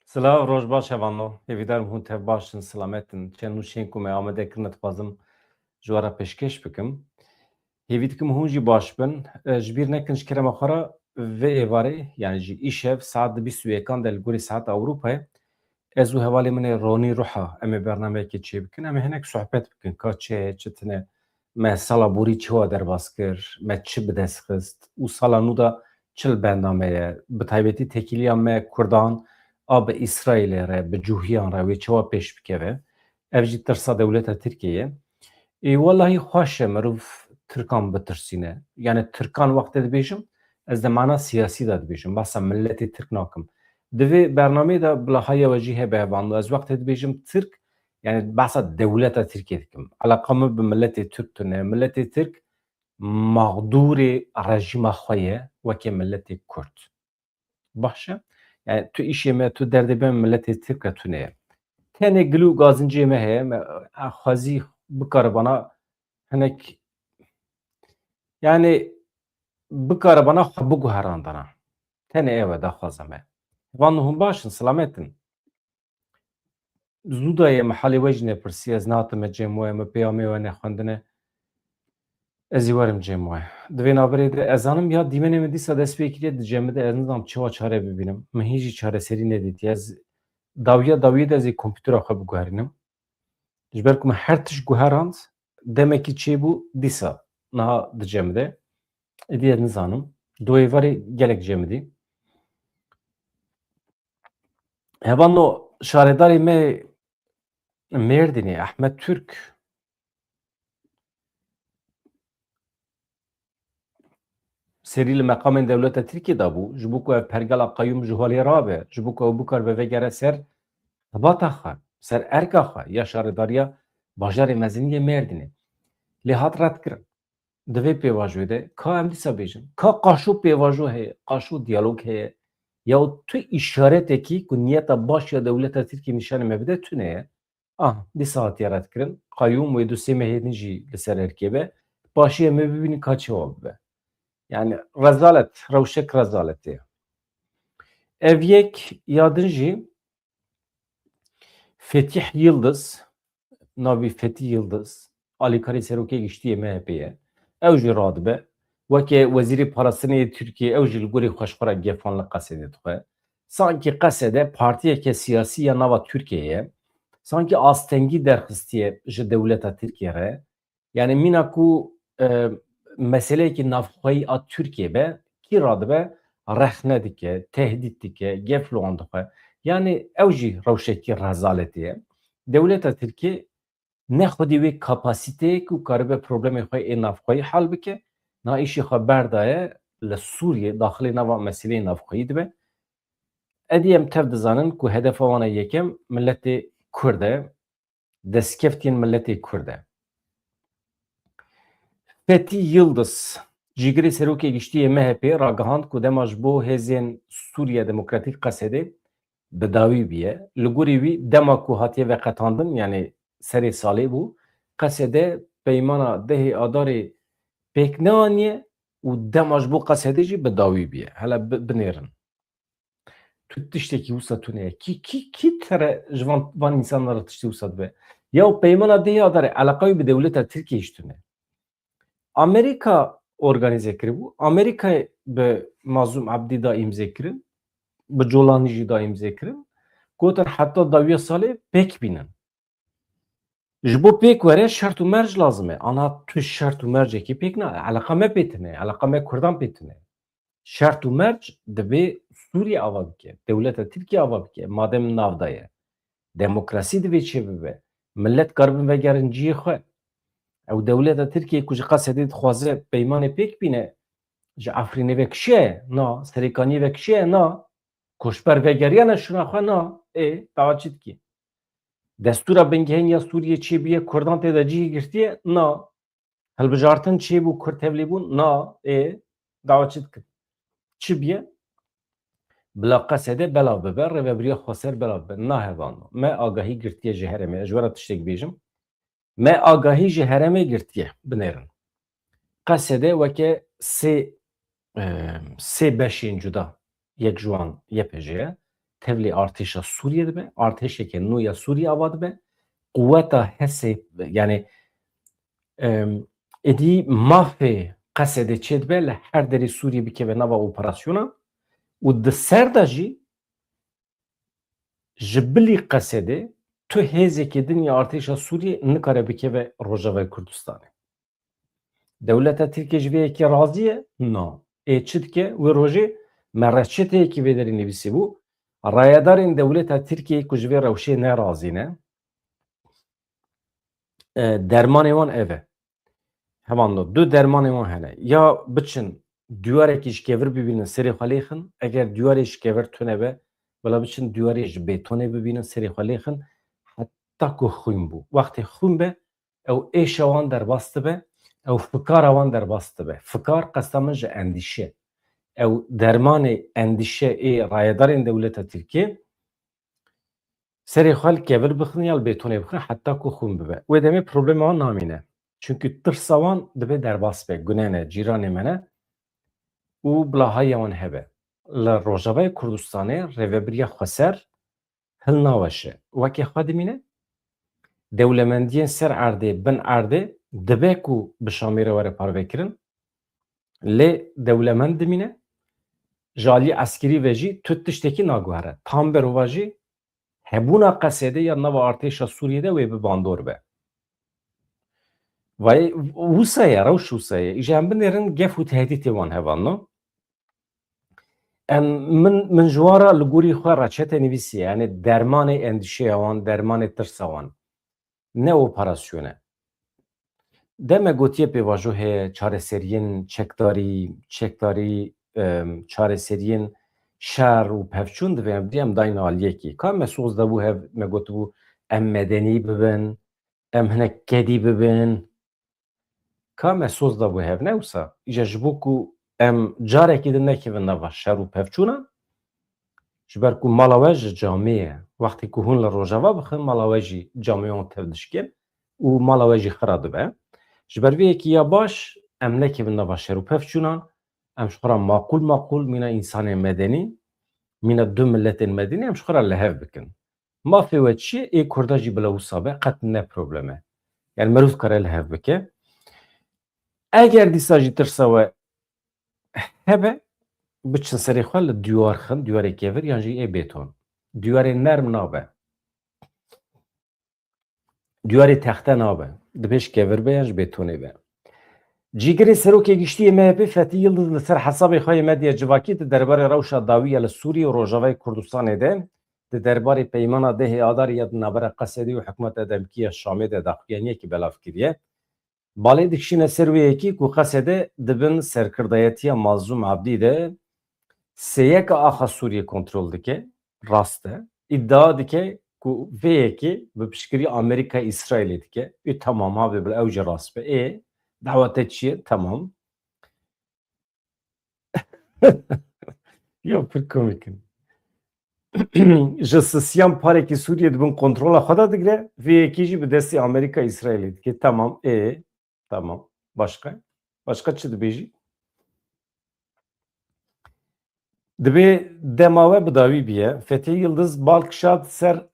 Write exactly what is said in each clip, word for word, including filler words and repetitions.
Silav, roj baş hevano. Hêvîdar im hûn tev baş in, silamet in. Çend nûçeyên ku me amade kirine dixwazim ji we re pêşkêş bikim. Hêvî dikim hûn jî baş bin. E, ji bîr nekin ji kerema xwe re vê êvarê, yani ji îşev saet di bîst û yekan de li gorî saeta Ewropayê, ez û hevalê min ê Ronî Ruha em ê bernameyekê çêbikin. Em ê hinek sohbet bikin. Ka çi heye, çi tune. Me sala borî çi wa derbas kir, me çi bi dest xist û sala nû de çi li benda me ye, bi taybetî têkiliya me Kurdan a bi Îsraîlê re, bi cûhiyan re wê çawa pêş bikeve. Ev jî tirsa dewleta Tirkiyê ye. Ê, welahî xweş e mirov Tirkan bitirsîne. Yani Tirkan wextê dibêjim, ez di mana siyasî de dibêjim, behsa miletê Tirk nakim. Di vê bernameyê de bila haya we jî hebe hevan. Ez wextê dibêjim Tirk, yani behsa dewleta Tirkiyê dikim. Eleqa min bi miletê Tirk tune. Miletê Tirk mexdûrê rejîma xwe ye, weke miletê Kurd. Baş e? Yani tu îşê me, tu derdê me, miletê Tirk re tune ye. Tenê gil û gazincê me heye, me, e, xwezî bikaribana hinek, yani bikaribana xwe biguherandana. Tenê ew e daxwaza me. Van hûn baş in, silamet in. Zû daye, me halê we jî nepirsî, ez nehatime cem we, me peyamê we nexwendine. Ez ê werim cem we. Di vê navberê de ez zanim ya dîmenê min dîsa dest pê kiriye dicemide, ez nizanim çawa çare bibînim. Min hîn jî çareserî nedîtiye. Ez dawiya dawiyê de ez ê kompûtera xwe biguherînim. Ji ber ku min her tişt guherand, demekî çêbû dîsa niha dicemide. Êdî ez nizanim. Di wê êvarê gelek cemidî. Hevano şaredarê me Mêrdînê, Ehmed Türk, serî li meqamên dewleta Tirkiyê de bû, ji bo ku ev pergala qeyûm ji holê rabe, ji bo ku ew bikaribe vegere ser xebata xwe, ser erka xwe ya şaredariya bajarê mezin yê Mêrdînê. Lê hat redkirin. Di vê pêvajoyê de ka em dîsa bêjin, ka qaşo pêvajo heye, qaşo diyalog heye, ya tu îşaretekî ku niyeta baş ya dewleta Tirkiyê nîşanê me bide tune ye. Ah, dîsa hatiye redkirin. Qeyûm wê du sê mehê din jî li ser erkê be. Paşê em ê bibînin ka çawa bibe. Yani rezalet, rewşek rezaletê ye. Ev yek ya din jî Fetîh Yildiz, navî Fetîh Yildiz, alîkarê serokê giştî yê M H P ye. Ew jî radibe. Weke wezîrê parastinê yê Tirkiyê, ew jî li gorî xwe ji xwe re gefan li Qesedê dixwe. Sankî Qesede partiyeke siyasî ya nava Tirkiyeyê ye. Sankî astengî derxistiye ji dewleta Tirkiyê re. Yani mîna ku, e, meseleyekî navxweyî a Tirkiyê be, kî radibe rexne dike, tehdît dike, gef li wan dixwe. Yani ew jî rewşekî rezaletê ye. Dewleta Tirkiyê ne xwedî wê kapasiteyê ku karibe problemê xwe ê navxweyî hal bike, na îşê xwe berdaye li Sûriyê, daxilê nava meseleyê navxweyî dibe. Edî em tev dizanin ku hedefa wan a yekem miletê Kurd e, destkeftiyên miletê Kurd e. Fetî Yildiz, cîgirê serokê giştî yê M H P ragihand ku dema ji bo hêzên Sûriye Demokratîk Qesedê bi dawî bûye. Li gorî wî dema ku hatiye veqetandin, yani serê salê bû, Qesede peymana dehê Adarê pêk neaniye û dema ji bo Qesedê jî bi dawî bûye. Hele bi-, binêrin. Tu tiştekî wisa tune ye. Kî, kî, kî tere ji van, van însanan re tiştê wisa dibe? Ya peymana dehê Adarê, eleqa wî bi dewleta Tirkiyê jî tune. Amerîka organîze kiribû. Amerîkayê bi Mazlûm Ebdî da îmze kirin. Bi Colanî jî da îmze kirin. Gotin heta dawiya salê pêk bînin. Ji bo pêk were şert û merc lazim e. Ana tu şert û mercekî pêk na. Eleqa me pê tune. Eleqa me Kurdan pê tune. Şert û merc divê Sûriye ava bike. Dewleta Tirkiye ava bike. Madem nav daye. Demokrasî divê çêbibe. Milet karibin vegerin cihê xwe. Ew dewleta Tirkiye ku ji Qesedê dixwaze peymanê pêk bîne, ji Efrînê ve kişiye? Na. Serêkaniyê ve kişiye? Na. Koçber vegeriyane şûna xwe? Na. Ê, dawa çi dikî? Destûra bingehîn ya Sûriyê çêbûye, Kurdan tê de cihê girtiye? Na. Hilbijartin çêbû, Kurd tevlî bûn? Na. Ê, dawa çi dikin? Çi bûye? Bila Qesede belav bibe, rêvebiriya xweser belav bibe. Na hevano. Me agahî girtiye ji herêmê. Ez ji we re tiştek bêjim. Me agahî ji herêmê girtiye. Binêrin. Qesede weke sê, e, sê beşên cuda, yek ji wan Y P J ye. tevlî artêşa Sûriyê dibe, artêşeke nû ya Sûriyê ava dibe, quweta HSP, yani, em, êdî mafê Qesedê çêdibe li her derê Sûriyê bikeve nava operasyona û di ser de jî ji bilî Qesedê tu hêzekê din ya artêşa Sûriyê nikare bikeve Rojavayê Kurdistanê. Dewleta Tirkiyê ji vê yekê razî ye? Na. Ê çi dike? Wê rojê me reçeteyekî vê derê nivîsîbû. Rayedarên dewleta Tirkiyê ku ji vê rewşê nerazî ne, e, dermanê wan ev e. Hevalno, du dermanê wan hene. Ya biçin diywarekî ji kevir bibînin, serê xwe lêxin. Eger diywarê ji kevir tune be, wela biçin diywarê ji bêtonê bibînin, serê xwe lêxin. Heta ku xwîn bû. Wextê xwîn be, ew êşa wan derbas dibe, ew fikara wan derbas dibe. Fikar qesta min ji endîşe. Ew dermanê endîşe ê rayedarên dewleta Tirkiyê serê xwe li kevir bixin ya li bêtonê bixin heta ku xwîn bibe. Wê demê problema wan namîne. Çunkî tirsa wan dibê derbas be. Gune ne, cîranê me ne û bila haya wan hebe. Li Rojavayê Kurdistanê rêvebiriya xweser hilnaweşe. Weke xwe dimîne, dewlemendiyên ser erdê, bin erdê dibe ku bi Şamê re were parvekirin, lê dewlemend dimîne, ji alî eskerî ve jî tu tiştekî naguhere. Tam berova jî hebûna Qesedê ya nava artêşa Sûriyê de wê bi bandor be. Vay, wisa ye, rewş wisa ye. Îja em binêrin gef û tehdîtê wan hevalno. Em, min, min ji wan re li gorî xwe reçete nivîsiye, yani dermanê endîşeya wan, dermanê tirsa wan. Ne operasyon e. De me gotiye pêvajo heye, çareseriyên çekdarî, çekdarî, em, çareseriyên şer û pevçûn divê em, em dayne aliyekî. Ka me soz dabû hev, me gotibû em medenî bibin, em hinek kedî bibin. Ka me soz dabû hev, ne wisa? Îja ji bo ku em carekî din nekevin nava şer û pevçûnan, ji ber ku mala we ji camê ye. Wextê ku hûn li Rojava bixin, mala we jî camê wan tev dişkên û mala we jî xira dibe. Ji ber vê yekî ya baş em nekevin nava şer û pevçûnan, em ji xwe re maqûl maqûl mîna însanên medenî, mîna du miletên medenî em ji xwe re li hev bikin. Mafê we çi ye? Ê Kurda jî bila wisa be, qet ne problem e. Yani meriv dikare li hev bike. Eger dîsa jî tirsa we hebe, biçin serê xwe li diyar xin, diyarê kevir yan jî ê bêton. Diyarê nerm nabe. Diyarê texte nabe. Dibê ji kevir be yan ji bêtonê be. Cîgirê Serokê Giştî yê M H P Fethî Yildiz li ser hesabê xwe yê medya civakî di derbarê rewşa dawî ya li Sûriyê û Rojavayê Kurdistanê de, di derbarê peymana dehê Adarê ya di navbera Qesedê û hikûmeta demkî ya Şamê de daxuyaniyekî belav kiriye. Balê dikişîne ser wê yekî ku Qesede di bin serkirdayetiya Mazlûm Abdî de sêyeka axa Sûriyê kontrol dike, rast e. Îdia dike ku vê yekê bi piştgirî Amerîka Îsraîlê dike. Ê, temam, ha bê bila ew jî rast be. Ê, dawa te çi ye? Temam. Ya pir komîk in. Ji sisiyan parekî Sûriyê di bin kontrola xwe de digire, vê yekê jî bi destê Amerîka Îsraîlê dike. Temam, ê, temam. Başka? Başka çi dibêjî? Dibê dema we bi dawî biye. Fethî Yildiz bal kişand ser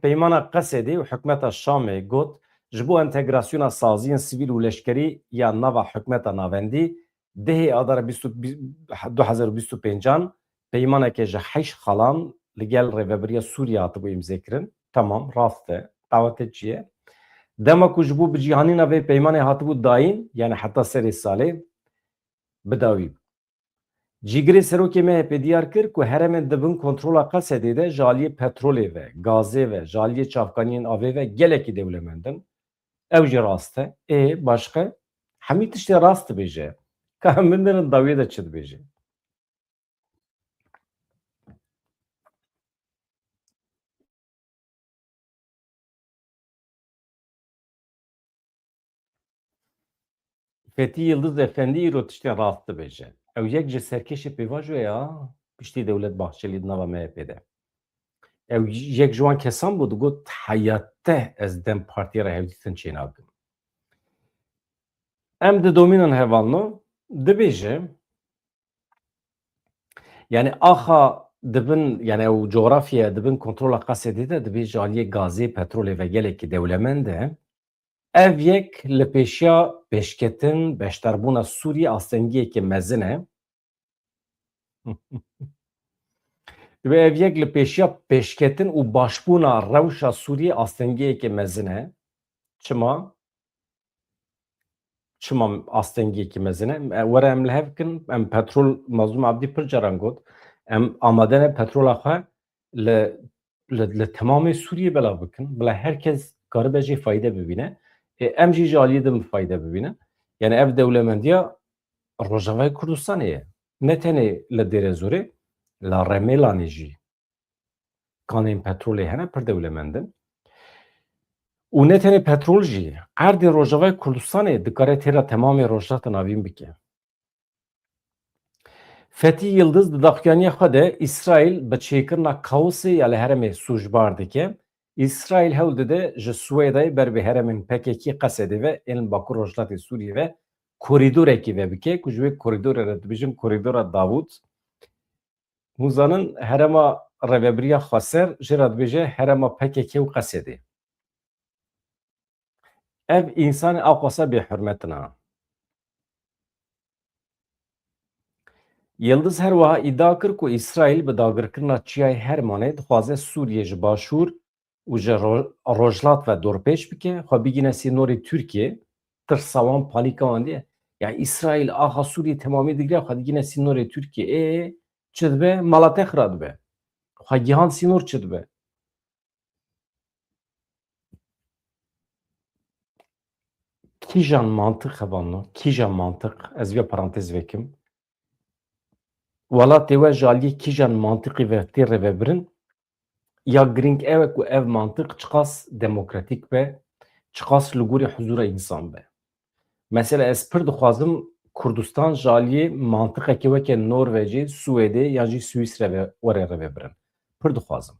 peymana Qesedê û hikûmeta Şamê, got, ji bo entegrasyona saziyên sivîl û leşkerî ya nava hikûmeta navendî, dehê Adara bîst û, du hezar û bîst û pêncan peymaneke ji heşt xalan li gel Rêvebiriya Sûriyê hatibû îmzekirin. Temam, rast e. Dawa te çi ye? Dema ku ji bo bicîhanîna vê peymanê hatibû dayîn, yani heta serê salê, bi dawî bû. Cîgirê Serokê M H P diyar kir ku herêmên di bin kontrola Qesedê de ji aliyê petrolê ve, gazê ve, ji aliyê çavkaniyên avê ve gelekî dewlemend in. Ew jî rast e. Ê, başqe? Hemî tiştê rast dibêje. Ka em binêrin dawiyê de çi dibêje? Fethî Yildiz Efendî îro tiştên rast dibêje. Ew yek ji serkêşê pêvajo ya piştî Dewlet Bahçelî di nava M H P de. Ew yek ji wan kesan bû, digot, heyate ez dem Partiyê re hevdîtin çênakim. Em didomînin hevalno, dibêje, yani axa di bin, yani ew coğrafya di bin kontrola Qesedê de dibê ji aliyê gazê, petrolê ve gelekî dewlemend e. Ev yek li pêşiya pêşketin, beşdarbûna Sûriyê astengiyekê mezin e. Dibê ev yek li pêşiya pêşketin û başbûna rewşa Sûriyê astengiyekê mezin e. Çima? Çima astengiyekî mezin e? E, were em li hev kin, em petrol, Mazlûm Abdî pir caran got, em amade ne petrola xwe li, li, li temamê Sûriyê belav bikin. Bila her kes karibe jê fayde bibîne. E, em jî ji aliyê din bi fayde bibînin. Yani ev dewlemendiya Rojavayê Kurdistanê ye. Ne tenê li Dêrezorê, la Remêlanê jî kanên petrolê hene pir dewlemend in. Û ne tenê petrol jî, erdê Rojavayê Kurdistanê dikare têra temamê Rojhilata Navîn bike. Fetî Yildiz di daxuyaniya xwe de Îsraîl bi çêkirina kaosê ya li herêmê sûcbar dike. Îsraîl hewl dide ji Swêdayê ber bi herêmên P K K Qesedê ve ên li Bakur Rojhilatê Sûriyê ve korîdorekî vebike, ku ji wê korîdorê re dibêjin korîdora Davûd. Hûn zanin herêma rêvebiriya xweser jê re dibêje herêma P K K û Qesedê. Ev însanê aqwasa bêhurmet in a. Yildiz her wiha îdia kir ku Îsraîl bi dagirkirina Çiyayê Hermanê dixwaze Sûriyê ji başûr û ji ro-, rojhilat ve dorpêç bike, xwe bigîne sînorê Tirkiyê, tirsa wan, panîka wan diye. Ya Îsraîl axa Sûriyê temamî digire, xwe digîne sînorê Tirkiyê. Ê, çi dibe? Mala te xira dibe. Xwe gihan sînor çi dibe? Kîjan mantiq hevalno? Kîjan mantiq? Ez vê parantez vekim. Welatê we ji aliyê kîjan mantiqî ve tê rêvebirin? Ya girîng ew e ku ev mantiq çiqas demokratîk be, çiqas li gorî huzûra însan be. Mesela ez pir dixwazim Kurdistan ji aliyê mantiqekê weke Norvecê, Swêdê yan jî Swîsre ve were rêvebirin. Pir dixwazim.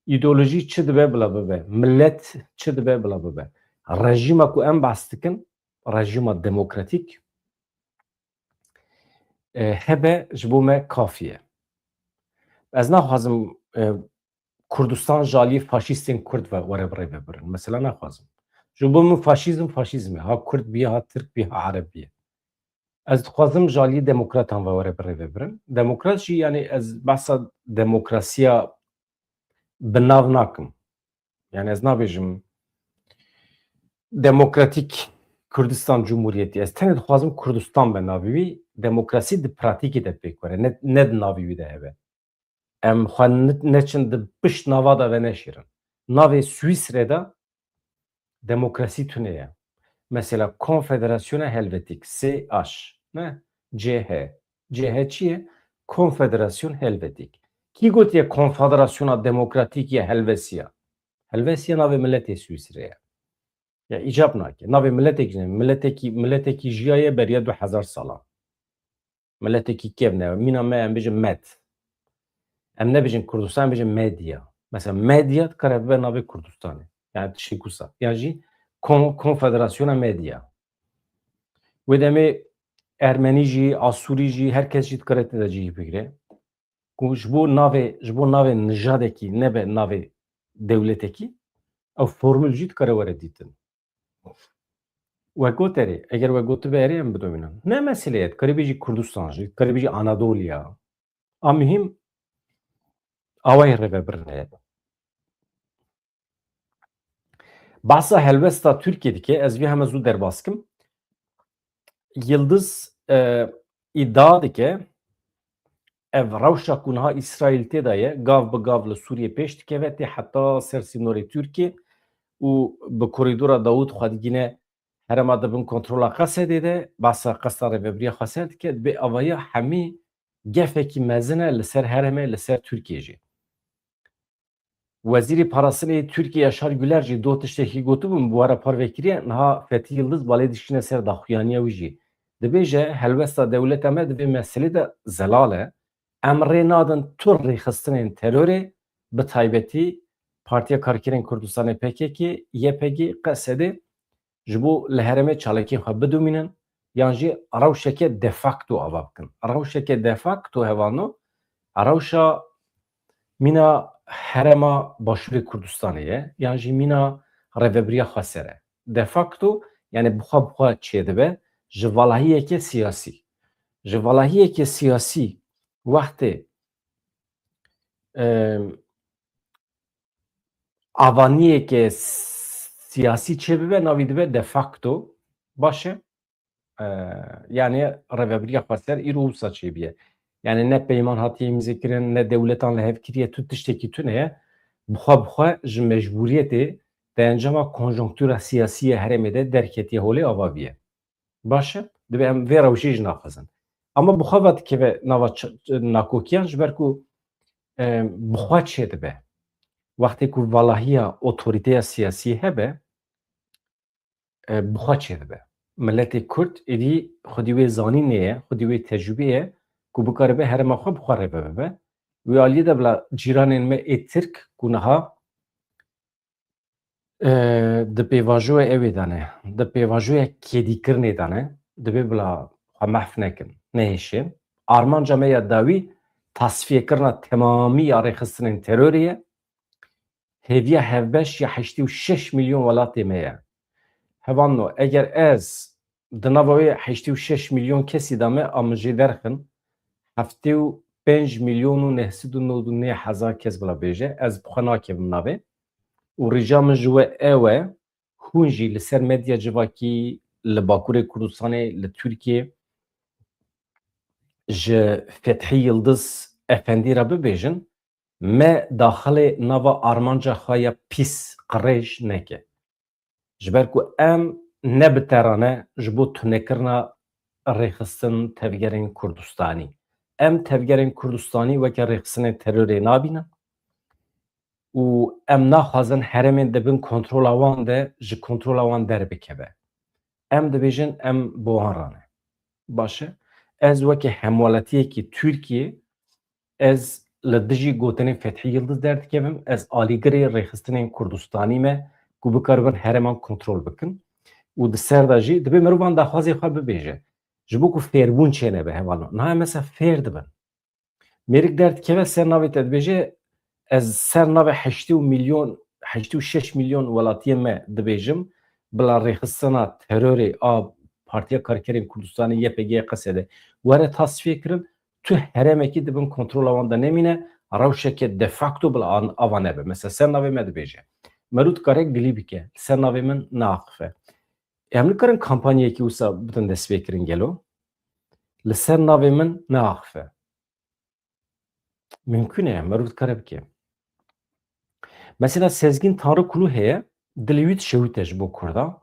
Îdeolojî çi dibe bila bibe, milet çi dibe bila bibe. Rejîma ku em behs dikin, rejîma demokratîk, e, hebe ji bo me kafî ye. Ez naxwazim, e, Kurdistan ji aliyê faşîstên Kurd ve were birêvebirin. Mesela naxwazim. Ji bo min faşîzm faşîzm e. Ha Kurd bî, ha Tirk bî, ha Ereb bî. Ez dixwazim ji aliyê demokratan ve were birêvebirin. Demokrat jî, yani ez behsa demokrasiya bi nav nakim. Yani ez nabêjim Demokratîk Kurdistan Cumhuriyeti. Ez tenê dixwazim Kurdistan be navê wî, demokrasî di pratîkê de pêk were, ne, ne di navê wî de hebe. Em xwe ne-, neçin di pişt nava de veneşêrin. Navê Swîsrê de demokrasî tune ye. Mesela Konfederasyona Helvetîk, C H, ne? C H. C H çi ye? Konfederasyon Helvetîk. Kî gotiye Konfederasyona Demokratîk ya Helvesiya? Helvesiya navê miletê Swîsrê ye. Ya îcab nake. Navê miletekî ne? Miletekî, miletekî jiyaye beriya du hezar salan. Miletekî kevn e. Mîna me em bêjin med. Em nebêjin Kurdistan, em bêjin Medya. Mesela Medya dikare bibe navê Kurdistanê. Yani tiştê kusa. Yan jî kon-, Konfederasyona Medya. Wê demê Ermenî jî, Asûrî jî, her kes jî dikare tê de cihî bigire. Ku ji bo navê, ji bo navê nijadekî nebe navê dewletekî, ew formûl jî dikare were dîtin. We got erê, eger we gotibe erê em bidomînin. Ne meselê ye, dikarî bêjî Kurdistan jî, dikarî bêjî Anadoliya. A muhîm awayê rêvebirin heye. Bahsa helwesta Tirkiyê dike, ez vê heme zû derbas kim. Yildiz, e, îdia dike, ev rewşa ku niha Îsraîl tê de ye, gav bi gav li Sûriyê pêş dikeve, tê heta ser sînorê Tirkiyê û bi korîdora Dawûd xwe digîne herêma di bin kontrola Qesedê de, bahsa qesta rêvebiriya xweser dike, dibê avahiya hemî gefekî mezin e li ser herêmê, li ser Tirkiyê jî. Wezîrê Parastinê yê Tirkiyê Yaşar Güler jî do tiştekî gotibû, min bi we re parve kiriye, niha Fetî Yildiz balê dişîne ser daxuyaniya wî jî. Dibêje, helwesta dewleta me di vê meselê de zelal e. Em rê nadin tu rêxistinên terorê, bi taybetî Partiya Karkerên Kurdistanê P K K, Y P G, Qesedê, ji bo li herêmê çalakiyên xwe bidomînin, yan jî rewşeke de facto ava bikin. Rewşeke de facto hevalno, Rewşa mîna herêma Başûrê Kurdistanê ye, yan jî mîna Rêvebiriya Xweser e. De facto, yani bi xwe bi xwe çêdibe ji valahiyeke siyasî. Ji valahiyeke siyasî wextê, em, avaniyeke siyasî çêbibe, navî dibe de facto. Baş e. E, yani Rêvebiriya Xweser îro wisa çêbiye. Yani ne peyman hatiye îmzekirin, ne dewletan li hev kiriye, tu tiştekî tune ye. Bi xwe bi xwe ji mecbûriyetê di encama konjonktura siyasî ye herêmê de derketiye holê, ava viye. Baş e, dibe em vê rewşê jî naxwazin. Ama bi xwe ve dikeve nava ç-, nakokiyan, ji ber ku, e, bi xwe çêdibe. Wextê ku valahiya otorîteya siyasî hebe, e, bi xwe çêdibe. Miletê Kurd êdî xwedî wê zanînê ye, xwedî wê tecrûbê ye ku bikaribe herêma xwe bi xwe rêve bibe. Wê aliyê de bila cîranên me ê Tirk ku niha, e, di pêvajoya ewê de ne, di pêvajoya kêdîkirinê de ne, divê bila xwe mehf nekin, nehêşin. Armanca me ya dawî tasfiyekirina temamî ya rêxistinên terorê ye. Hêviya hevbeş ya heştê û şeş milyon welatê me ye. Hevalno, eger ez di nava wê heştê û şeş milyon kesî de me a min jê derxin, heftê û pênc milyon û neh sed û nod û neh hezar kes bila bêje, ez bi xwe nakevim navê. Û rica min ji we ew e, hûn jî li ser medya civakî, li Bakurê Kurdistanê, li Tirkiyê ji Fethî Yildiz Efendî re bibêjin, me daxilê nava armanca xwe ya pîs, qirêj neke. Ji ber ku em ne bi te re ne ji bo tunekirina rêxistin tevgerên Kurdistanî. Em tevgerên Kurdistanî weke rêxistinên terorê nabînin û em naxwazin herêmên di bin kontrola wan de ji kontrola wan derbikeve. Em dibêjin em bi wan re ne. Baş e. Ez weke hemwelatiyekî Tirkiyê, ez li dijî gotinên Fethî Yildiz derdikevim, ez alîgirê rêxistinên Kurdistanî me ku bikaribin herêman kontrol bikin. Û di ser de jî divê mirovan daxwazê xwe bibêje. Ji bo ku fêrbûn çênebe hevalno. Niha em mesela fêr dibin. Mêrik derdikeve ser navê te dibêje, ez ser navê heştê û milyon, heştê û şeş milyon welatiyê me dibêjim, bila rêxistina terorê a Partiya Karkerên Kurdistanê, Y P G, qesede were tasfiye kirin, tu herêmekî di bin kontrola wan de nemîne, rewşeke de facto bila an-, ava nebe. Mesela ser navê me dibêje. Meriv dikare gilî bike, li ser navê min neaxife. Em nikarin kampanyayekî wisa bidin destpêkirin gelo? Li ser navê min neaxife. Mimkun e, meriv dikare bike. Mesela Sezgîn Tanrıkulu heye, dilê wî dişewite ji bo Kurda.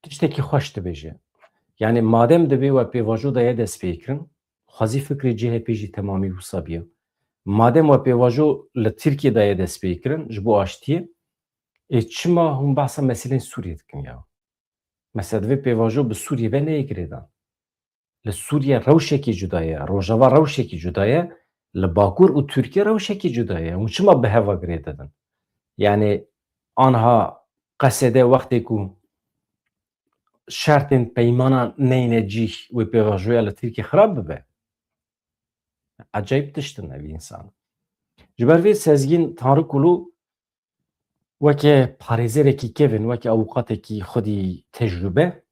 Tiştekî xweş dibêje. Yani madem divê we pêvajo daye destpêkirin, xwezî fikrê C H P jî temamî wisa biya. Madem we pêvajo li Tirkiyê daye destpêkirin ji bo aştiyê, ê çima hûn behsa meselên Sûriyê dikin ya? Mesela divê pêvajo bi Sûriyê ve neyê girêdan. Li Sûriye rewşekî cuda ye, Rojava rewşekî cuda ye, li Bakur û Tirkiye rewşekî cuda ye. Hûn çima bi heva girê didin? Yani anha qesede wextê ku şertên peymana neyne cîh wê pêvajoya li Tirkiye xirab bibe? Ecayîb tişt in ev însan. Ji ber vê Sezgîn Tanrıkulu weke parêzerekî kevin, weke avûkatekî xwedî tecrûbe,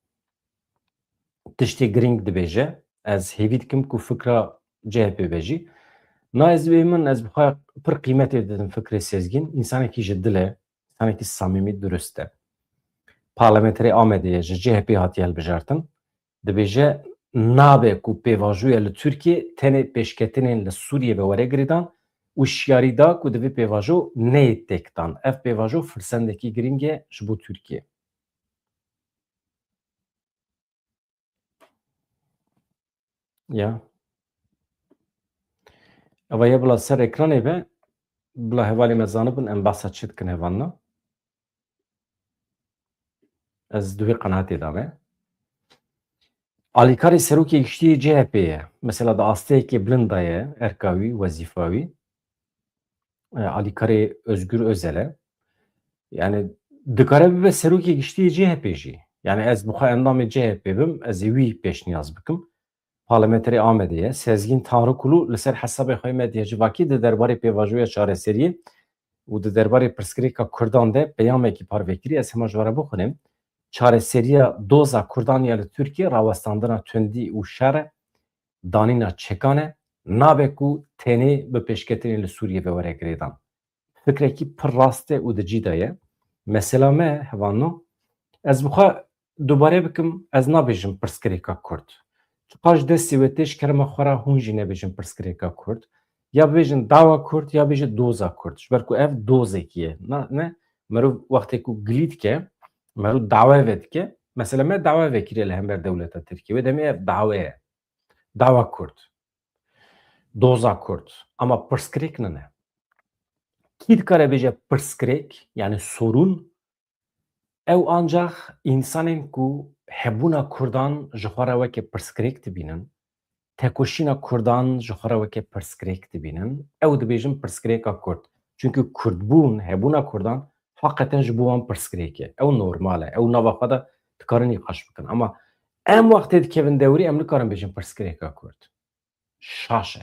tiştê girîng dibêje. Ez hêvî dikim ku fikra C H P be jî. Na ez wê min, ez bi xwe pir qîmetê didim fikrê Sezgîn. Însanekî ji dil e, însanekî samîmî, durust e. Parlamenterê Amedê ye, ji C H P hatiye hilbijartin. Dibêje, nabe ku pêvajoya li Tirkiyê tenê pêşketinên li Sûriyê ve were girêdan û şiyarî da ku divê pêvajo neyê têkdan. Ev pêvajo firsendekî girîng e ji bo Tirkiyê. Ya. Eva ye bila ser ekranê be, bila hevalê me zanibin em behsa çi dikin hevalna. Ez di wê qenaetê de me. Alîkarê serokê giştî yê C H P ye. Mesela di asteyekê bilind de ye, erka wî, wezîfa wî. E, alîkarê Özgür Özel e. Yani dikare bibe serokê giştî yê C H P jî. Yani ez bi xwe endamê C H P bim, ez ê wî pêşniyaz bikim. parlamenterê Amedê ye, Sezgîn Tanrıkulu, li ser hesabê xwe yê medya civakî di derbarê pêvajoya çareseriyê û di derbarê pirsgirêka Kurdan de peyamekî parve kiriye. Ez hema ji we re bixwînim. Çareseriya doza Kurdan ya li Tirkiyê rawestandina tundî û şer e, danîna çekan e, nabe ku tenê bi pêşketinê li Sûriyê ve were girêdan. Fikrekî pir rast e û di cî de ye. Mesela me, hevalno, ez bi xwe dubare bikim, ez nabêjim pirsgirêka Kurd. Çiqas ji destê we tê, ji kerema xwe re hûn jî nebêjin pirsgirêka Kurd. Ya bibêjin dawa Kurd, ya bêje doza Kurd. Ji ber ku ev dozekî ye. Na, ne, merov wextê ku gilî dike, merov dawe vedike. Mesela me dawe vekiriye li hember dewleta Tirkiyê. Wê demê ev dawe ye. Dawa Kurd. Doza Kurd. Ama pirsgirêk nine. Kî dikare bêje pirsgirêk, yani sorun, ew ancax însanên ku hebûna Kurdan ji xwe re weke pirsgirêk dibînin, tekoşîna Kurdan ji xwe re weke pirsgirêk dibînin, ew dibêjin pirsgirêka Kurd. Çunku Kurdbûn, hebûna Kurdan, heqeten ji bo wan pirsgirêk e. Ew normal e. Ew nava xwe de dikarin nîqaş bikin. Ama em wextê dikevin dewrî, em nikarin bêjin pirsgirêka Kurd. Şaş e.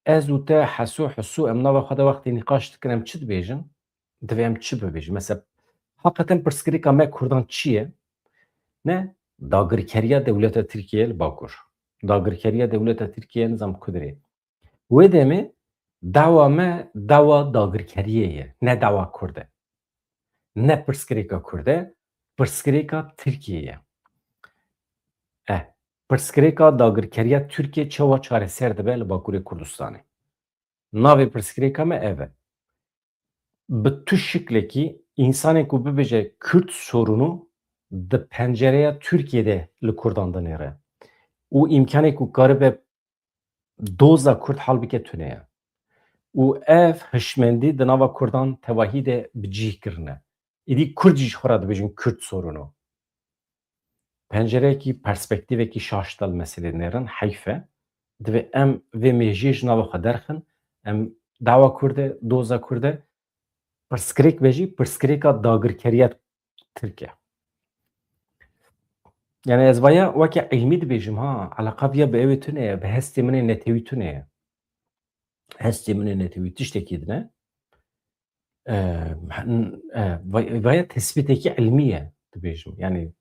Ez û te, Heso, Husû, em nava xwe de wextê nîqaş dikin, em çi dibêjin? Divê em çi bibêjin? Mesela, heqeten pirsgirêka me Kurdan çi ye? Ne dagirkeriya dewleta Tirkiyê li Bakur. Dagirkeriya dewleta Tirkiyê nizam ku dirê. Wê demê dawa me dawa dagirkeriyê ye, ne dawa Kurd e. Ne pirsgirêka Kurd e, pirsgirêka Tirkiyê ye. Eh, pirsgirêka dagirkeriya Tirkiyê çawa çareser dibe li Bakurê Kurdistanê? Navê pirsgirêka me ev e. Bi tu şiklekî, însanê ku bibêje Kurd sorunu di pencereya Tirkiyê de li Kurdan dinêre û îmkanê ku karibe doza Kurd hal bike tune ye. Û ev hişmendî di nava Kurdan tevahî de bi cih kirine. Êdî Kurd jî ji xwe re dibêjin Kurd sorunu. Pencereyekî, perspektîvekî şaş de li meselê dinêrin, heyf e. Divê em vê mêjiyê ji nava xwe derxin, em dawa Kurd e, doza Kurd e, pirsgirêk be jî, pirsgirêka dagirkeriya Tirk e. Yani ez vaya weke ilmî dibêjim ha, eleqa viya bi ewê tune ye, bi hestê min ê netewî tune ye. Hestê min ê netewî tiştekî din e. E, e, vay-, vaya tespîtekî ilmî ye dibêjim. Yani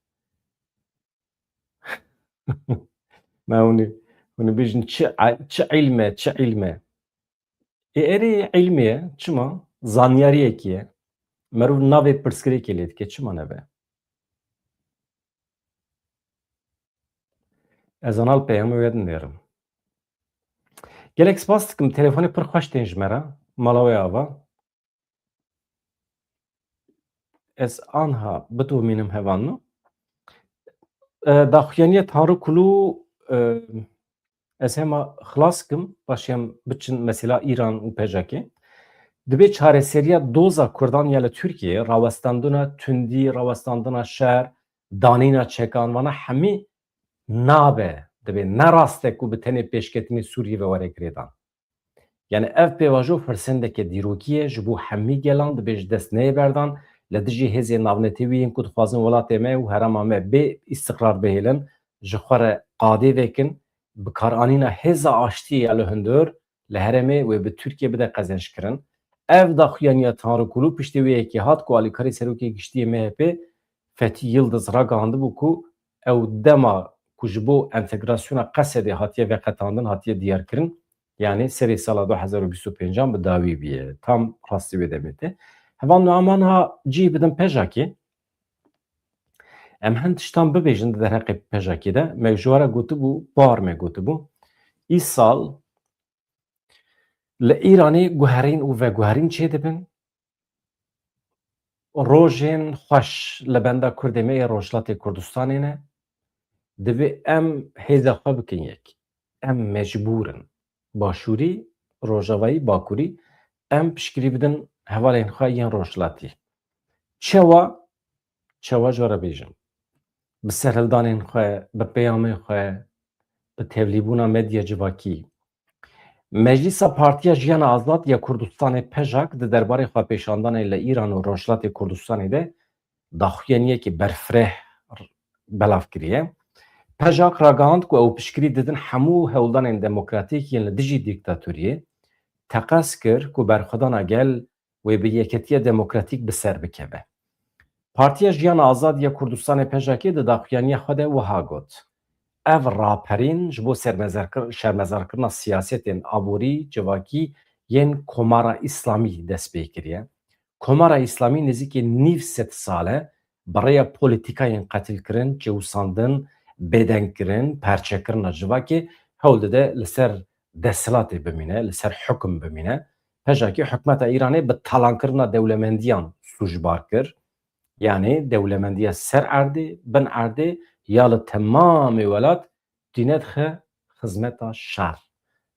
me hûnî, hûnî bêjin çi, çi ilm e, çi ilm e. Ê, erê ilmê ye, çima? Zanyariyekî ye. Merov navê pirsgirêkê lê dike, çima nebe? Ez anal peyamê we dinêrim. Gelek spas dikim, telefonê pir xweş tên ji me re. Mala we ava. Ez anha bidomînim hevalno. E, daxuyaniya Tanrı Kulu, e, ez hema xilas kim, paşê em biçin mesela Îran û PJKê. Dibê çareseriya doza Kurdan ya li Tirkiyê, rawestandina tundî, rawestandina şer, danîna çekan, vana hemî nabe, dibê ne rast e ku bi tenê pêşketinê Sûriyê ve were girêdan. Yani ev pêvajo firsendeke dîrokî ye, ji bo hemî gelan dibê ji dest neyê berdan, li dijî hêzên navnetewî yên ku dixwazin welatê me û herêma me bê îstiqrar bihêlin, ji xwe re qadê vekin, bikaranîna hêza aştiyê ya li hundir li herêmê wê bi Tirkiyê bide qezenckirin. Ev daxuyaniya Tanrı Kulu piştê wê yekê hat ku alîkarê Serokê Giştî yê MHP Fethî Yildiz ragihandibû ku ew dema ku ji bo entegrasyona Qesedê hatiye veqetandin, hatiye diyarkirin, yanî serê sala du hezar û bîst û pêncan bi dawî bûye. Tam rastî wê demê tê. Hevalno, em anha cih bidin PJKê. Em hin tiştan bibêjin di derheqê PJKê de. Me ji we re gotibû, bar me gotibû. Îsal li Îranê guherîn û veguherîn çêdibin. Rojên xweş li benda Kurdê me yê Rojhilatê Kurdistanê ne. Divê em hêza xwe bikin yek. Em mecbûr in. Başûrî, Rojavayî, Bakurî, em piştgirî bidin hevalên xwe yên Rojhilatî. Çawa? Çawa ji we re bêjim? Bi serhildanên xwe, bi peyamên xwe, bi tevlîbûna medya civakî. Meclîsa Partiya Jiyana Azad ya Kurdistanê, PJAK, di derbarê xwepêşandanê li Îran û Rojhilatê Kurdistanê de daxuyaniyekî berfireh belav kiriye. Pejak ragihand ku ew piştgirî didin hemû hewldanên demokratîk yên li dijî dîktatoriyê, teqez kir ku berxwedana gel wê bi yeketiya demokratîk bi ser bikeve. Partiya Jiyan Azad ya Kurdistanê P J K di daxuyaniya xwe de wiha got, ev raperîn ji bo sermezerkir-, şermezarkirina siyasetên aborî, civakî yên Komara Îslamî dest pê kiriye. Komara Îslamî nêzîkî nîv sed sal e bi rêya polîtîkayên qetilkirin, çêwisandin, bêdengkirin, perçekirina civakê hewl dide li ser desthilatê bimîne, li ser hukum bimîne. P J K hikûmeta Îranê bi talankirina dewlemendiyan sûcbar kir. Yanî dewlemendiya ser erdê, bin erdê ya li temamê welat tîne dixe xizmeta şer.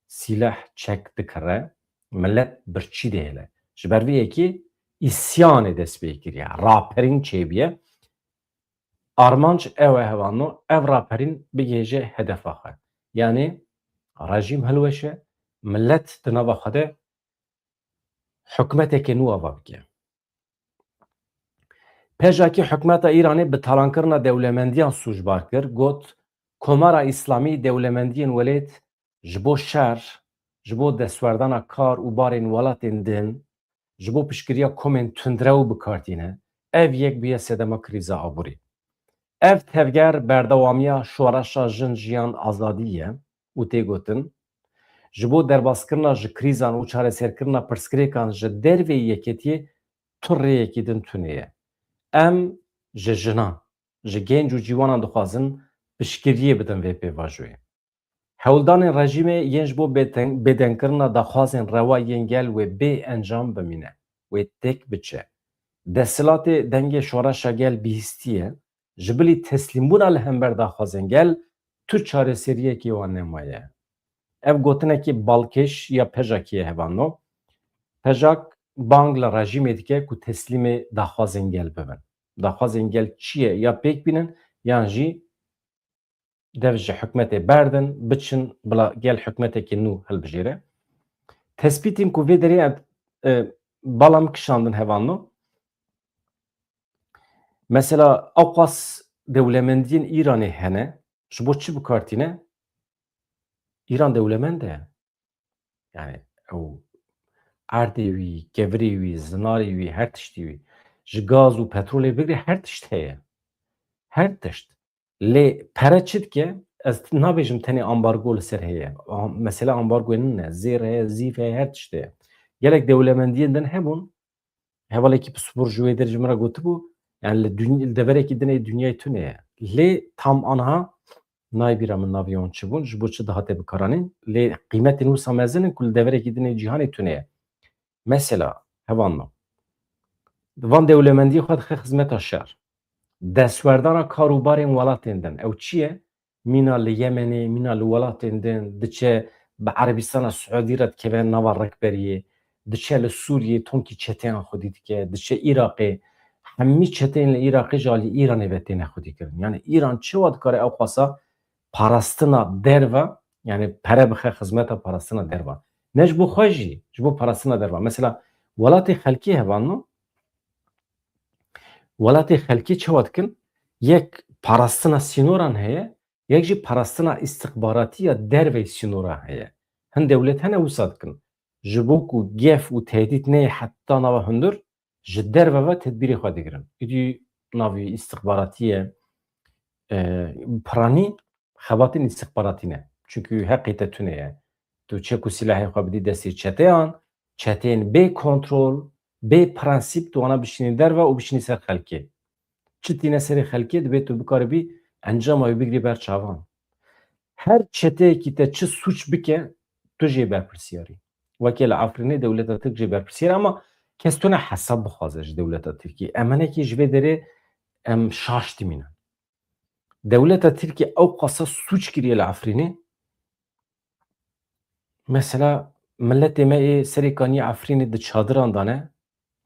Sîleh çek dikire, milet birçî dihêle. Ji ber vê yekê îsyanê dest pê kiriye, raperîn çêbûye. Armanc ew e hevano, ev raperîn bigihêje hedefa xwe. Yanî rejîm hilweşe, milet di nava xwe de hikûmeteke nû ava bike. P J K hikûmeta Îranê bi talankirina dewlemendiyan sûcbar kir, got, Komara Îslamî dewlemendiyên welêt ji bo şer, ji bo destwerdana kar û barên welatên din, ji bo piştgiriya komên tundrew bi kar tîne. Ev yek bûye sedema krîza aborî. Ev tevger berdewamiya şoreşa Jin Jiyan Azadî ye û tê gotin, ji bo derbaskirina ji krîzan û çareserkirina pirsgirêkan ji derveyî yeketiyê tu rêyekî din tune ye. Em ji jinan, ji genc û ciwanan dixwazin piştgiriyê bidin vê pêvajoyê. Hewldanên rejîmê yên ji bo bêdeng-, bêdengkirina daxwazên rewa yên gel wê bê encam bimîne, wê têk biçe. Desthilatê dengê şoreşa gel bihîstiye, ji bilî teslîmbûna li hember daxwazên gel tu çareseriyekê wan nemaye. Ev gotinekî balkêş ya P J Kê ye hevano. P J K bang li rejîmê dike ku teslîmê daxwazên gel bibin. Daxwazên gel çi ye? Ya pêk bînin yan jî dev ji hikûmetê berdin, biçin bila gel hikûmetekî nû hilbijêre. Tespîtên ku vê derê em, e, bala min kişandin hevano. Mesela ewqas dewlemendiyên Îranê hene, ji bo çi bi kar tîne? Îran dewlemend e. Yani ew erdê wî, kevirê wî, zinarê wî, her tiştî wî. Ji gaz û petrolê bigre her tişt heye. Her tişt. Lê pere çi dike? Ez nabêjim tenê ambargo li ser heye. A-, mesele ambargoyê nine. Zêr heye, zîv heye, her tişt heye. Gelek dewlemendiyên din hebûn. Hevalekî pispor ji wê der ji min re gotibû, yani li duny-, li deverekî din ê dinyayê tune ye. Lê tam anha nayê bîra min navê wan çi bûn, ji bo çi dihate bikaranîn. Lê qîmetên wisa mezin in ku li deverekî din ê cîhanê tune ye. Mesela, hevanno. Van dewlemendiyê xwe dixe xizmeta şer. Destwerdana kar û barên welatên din. Ew çi ye? Mîna li Yemenê, mîna li welatên din, diçe bi Erebistana Siûdî re dikeve nava rikberiyê, diçe li Sûriyê tonkî çeteyan xwedî dike, diçe Îraqê, hemî çeteyên li Îraqê jî alî Îranê ve têne xwedî kirin. Yani Îran çawa dikare ew xwasa parastina derva, yani pere bixe xizmeta parastina derva. Ne ji bo xwe jî, ji bo parastina derva. Mesela welatê xelkê hevanno, welatê xelkê çawa dikin? Yek parastina sînoran heye, yek jî parastina îstixbaratî ya dervey sînoran heye. Hin dewlet hene wisa dikin. Ji bo ku gef û tehdît neyê heta nava hundir, ji derve ve tedbîrê xwe digirin. Îdî navê îstixbaratî ye, e, piranî xebatên îstixbaratî ne. Çunkî heqê te tune ye. Tu çek û silahê xwe bidî destê çeteyan, çeteyên bê kontrol, bê prensîp tu wana bişînî derve û bişînî ser xelkê. Çi tîne serê xelkê, divê tu bikaribî encama wî bigirî ber çavan. Her çeteyekî te çi sûç bike, tu jê berpirsiyarî. Weke li Efrînê dewleta Tirk jê berpirsiyar e, ama kes tune hesab bixwaze ji dewleta Tirkî. Em hinekî ji vê derê em şaş dimînin. Dewleta Tirkî ew qasa sûç kiriye li Efrînê. Mesela miletê me ê serê kaniyê Efrînê di çadiran de ne,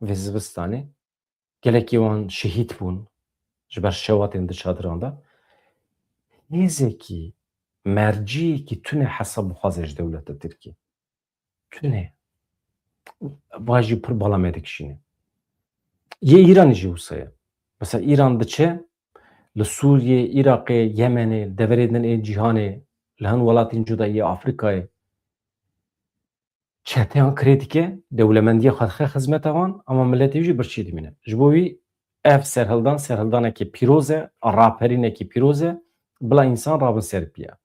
vê zivistanê. Gelekî wan şehîd bûn ji ber şewatên di çadiran de. Hêzekî, merciyekî tune hesab bixwaze ji dewleta Tirkî. Tune. Va jî pir bala me dikişîne. Yê Îranê jî wisa ye. Mesela Îran diçe, li Sûriyê, Iraqê, Yemenê, deverê din ê cîhanê, li hin welatên cuda yê Afrîkayê çeteyan kirê dike, dewlemendiya xwe dixe xizmeta wan, ama miletê wî jî birçî dimîne. Ji bo wî ev serhildan, serhildanekî pîroz e, raperînekî pîroz e, bila însan rabin ser piya.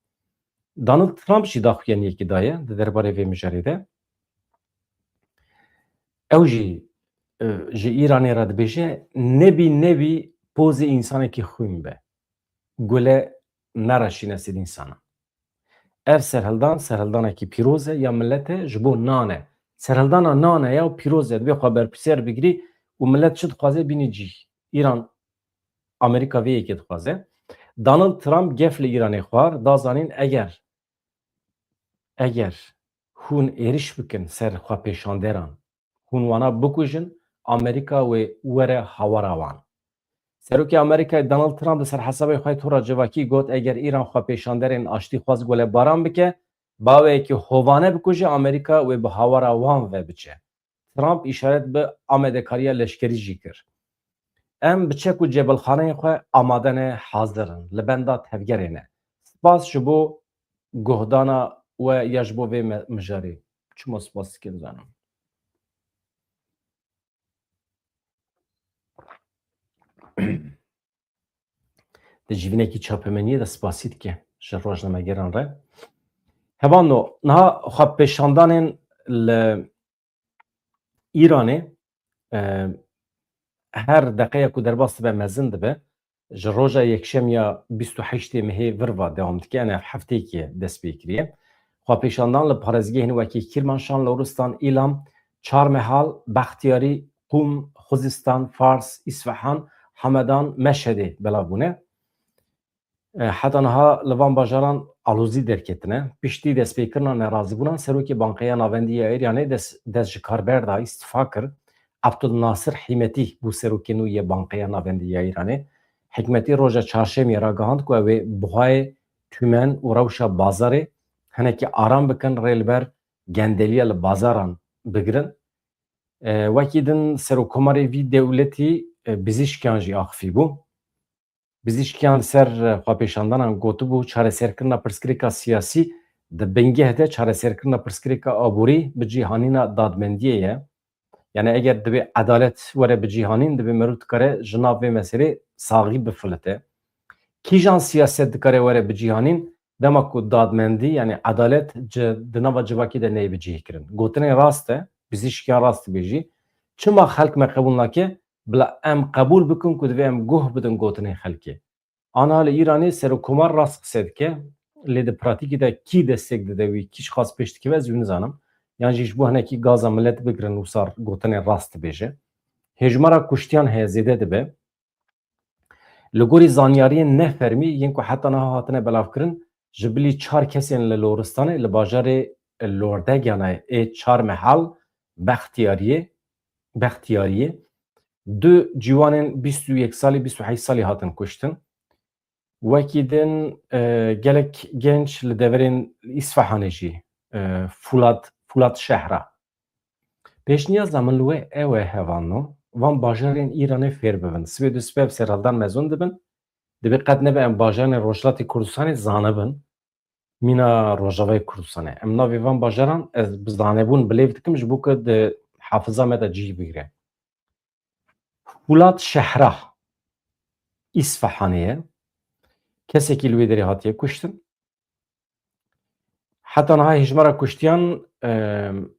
Donald Trump jî daxuyaniyekî daye di derbarê vê mijarê de. Ew jî, e, ji Îranê re dibêje, nebî nebî pozê însanekî xwîn be. Gule nereşîne sêd însanan. Ev serhildan, serhildanekî pîroz e ya milete ji bo nan e. Serhildana nan e ya û pîroz e, divê xwe berpirsiyar bigirî û milet çi dixwaze bînî cî. Îran, Amerîka vê yekê dixwaze. Donald Trump gef li Îranê xwar, da zanîn eger, eger hûn êriş bikin ser xwepêşanderan, hûn wana bikujin, Amerîka wê were hawara wan. Serokê Amerîkayê Donald Trump li ser hesabê xwe yê tora civakî got, eger Îran xwepêşanderên aştîxwaz gulebaran bike, baweyekî hovane bikuje, Amerîka wê bi hawara wan ve biçe. Trump îşaret bi amadekariya leşkerî jî kir. Em bi çek û cebilxaneyên xwe amade ne, hazir in, li benda tevgerê ne. Spas ji bo guhdana we ya ji bo vê me-, mijarê. Çima spas dikim zanim. Di civînekî çapemeniyê de spasî dike ji rojnamegeran re. Hevano, niha xwepêşandanên li Îranê, e, her deqeya ku derbas dibe mezin dibe. Ji roja yekşemiya bîst û heştê mehê vir ve dewam dike, yani hefteyekê dest pê kiriye. Xwepêşandan li parêzgehên wekî Kirmanşan, Loristan, Îlam, Çarmehal, Bextiyarî, Qûm, Xuzistan, Fars, Îsfahan, Hamedan, Meşhedê belav bûne. E, heta niha li van bajaran alozî derketine. Piştî destpêkirina nerazîbûnan, Serokê Bankeya Navendî ya Îranê dest, dest ji kar berda, îstifa kir. Abdul Nasir Hîmetî bû serokê nû yê Bankeya Navendî ya Îranê. Hikmetî roja çarşemiyê ragihand ku ew ê buhayê tûmen û rewşa bazarê hinekî aram bikin, rê li ber gendeliya li bazaran bigirin. E, wekî din Serokkomarê vî dewletî, e, bizîşkiyan jî axifî bû. Bizîşkiyan li ser, e, xwepêşandanan gotibû, çareserkirina pirsgirêka siyasî di bingeh de çareserkirina pirsgirêka aborî bi cîhanîna dadmendiyê ye. Yani eger divê edalet were bi cîhanîn, divê meriv dikare ji nav vê meselê saxî bifilite. Kîjan siyaset dikare were bi cîhanîn, dema ku dadmendî, yani edalet ci-, di nava civakî de neyê bicihîkirin? Gotinên rast e, bizîşkiyan rast dibêjî. Çima xelk me qebûl nake? Bila em qebûl bikin ku divê em guh bidin gotinên xelkê. Ana li Îranê serokkomar rast qise dike, lê di pratîkê de kî destek dide wî, kî çiqas pêş dikeve, ez wî nizanim. Yan jî ji bo hinekî gaza milet bigirin wisa gotinên rast dibêje. Hêjmara kuştiyan heye zêde dibe. Li gorî zanyariyên nefermî yên ku heta niha hatine belavkirin, ji bilî çar kesên li Loristanê li bajarê Lordeganayê ê Çarmehal Bextiyariyê, Bextiyariyê du ciwanên bîst û yek salî, bîst û heşt salî hatin kuştin. Wekî din, e, gelek genç li deverên Îsfahanê jî, e, Fulat, Fulat şehra. Pêşniyaz min li we ew e, hevano, van bajarên Îranê fêr bibin. Sibê du sibe ev serhildan mezûn dibin. Dibê qet nebe em bajarên Rojhilatê Kurdistanê zanibin. Mîna Rojavayê Kurdistanê. Em navê van bajaran ez bi zanebûn bilêv dikim, ji bo ku di hafiza me de cih bigire. Fulat şehra Îsfahanê ye. Kesekî li wê derê hatiye kuştin. Heta niha hêjmara kuştiyan, em,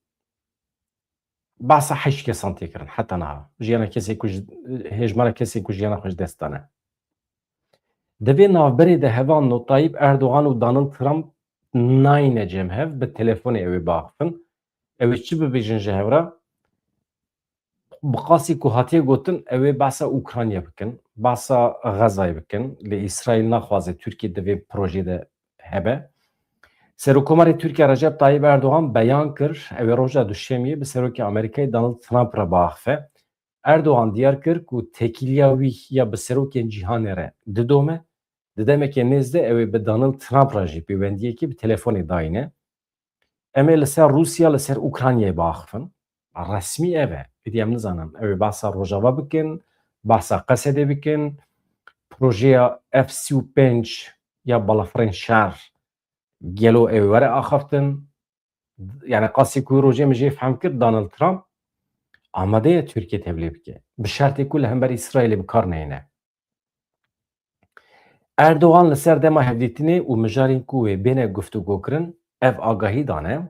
behsa heşt kesan tê kirin. Heta niha jiyana kesê ku ji, hêjmara kesên ku jiyana xwe ji dest dane. Di vê navberê de hevalno Tayyip Erdogan û Donald Trump nayne cem hev, bi telefonê ew ê biaxifin. Ew ê çi bibêjin ji hev re? Bi qasî ku hatiye gotin, ew ê behsa Ukrayna bikin, behsa Xezayê bikin. Lê Îsraîl naxwaze Tirkiye di vê projeyê de hebe. Serokkomarê Tirkiye Recep Tayyip Erdogan beyan kir, ew ê roja Duşemiyê bi Serokê Amerîkayê Donald Trump re biaxife. Erdogan diyar kir ku têkiliya wî ya bi serokên cîhanê re didome, di demeke nêz de ew ê bi Donald Trump re jî pêwendiyekê bi telefonê dayîne. Em ê li ser Rûsya, li ser Ukraynayê biaxifin. Resmî ev e. Êdî em nizanin. Ew ê behsa Rojava bikin, behsa Qesedê bikin. projeya F sî û pênc ya balafirên şer gelo ew were axaftin? Yani qasî ku rojê min jê fehm kir, Donald Trump amade ye Tirkiye tevlî bike. Bi şertê ku li hember Îsraîlê bi kar neyne. Erdogan li ser dema hevdîtinê û mijarên ku wê bêne guftûgokirin, ev agahî dane.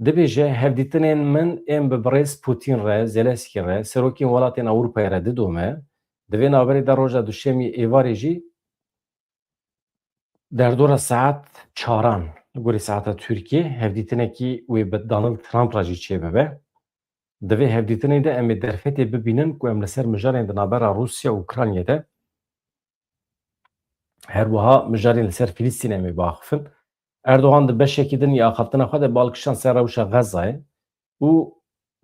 Dibêje, hevdîtinên min ên bi birêz Putin re, Zelenskî re, serokên welatên Ewropayê re didome. Di vê navberê de roja duşemî êvarê jî derdora saet çaran li gorî saeta Tirkiyê hevdîtinekî wê bi Donald Trump re jî çêbibe. Di vê hevdîtinê de em ê derfetê bibînin ku em li ser mijarên di navbera Rûsya û Ukraynayê de, her wiha mijarên li ser Filistîn em ê biaxifin. Erdogan di beşekî din ya axaftina xwe de bi alkişan ser rewşa Xezayê û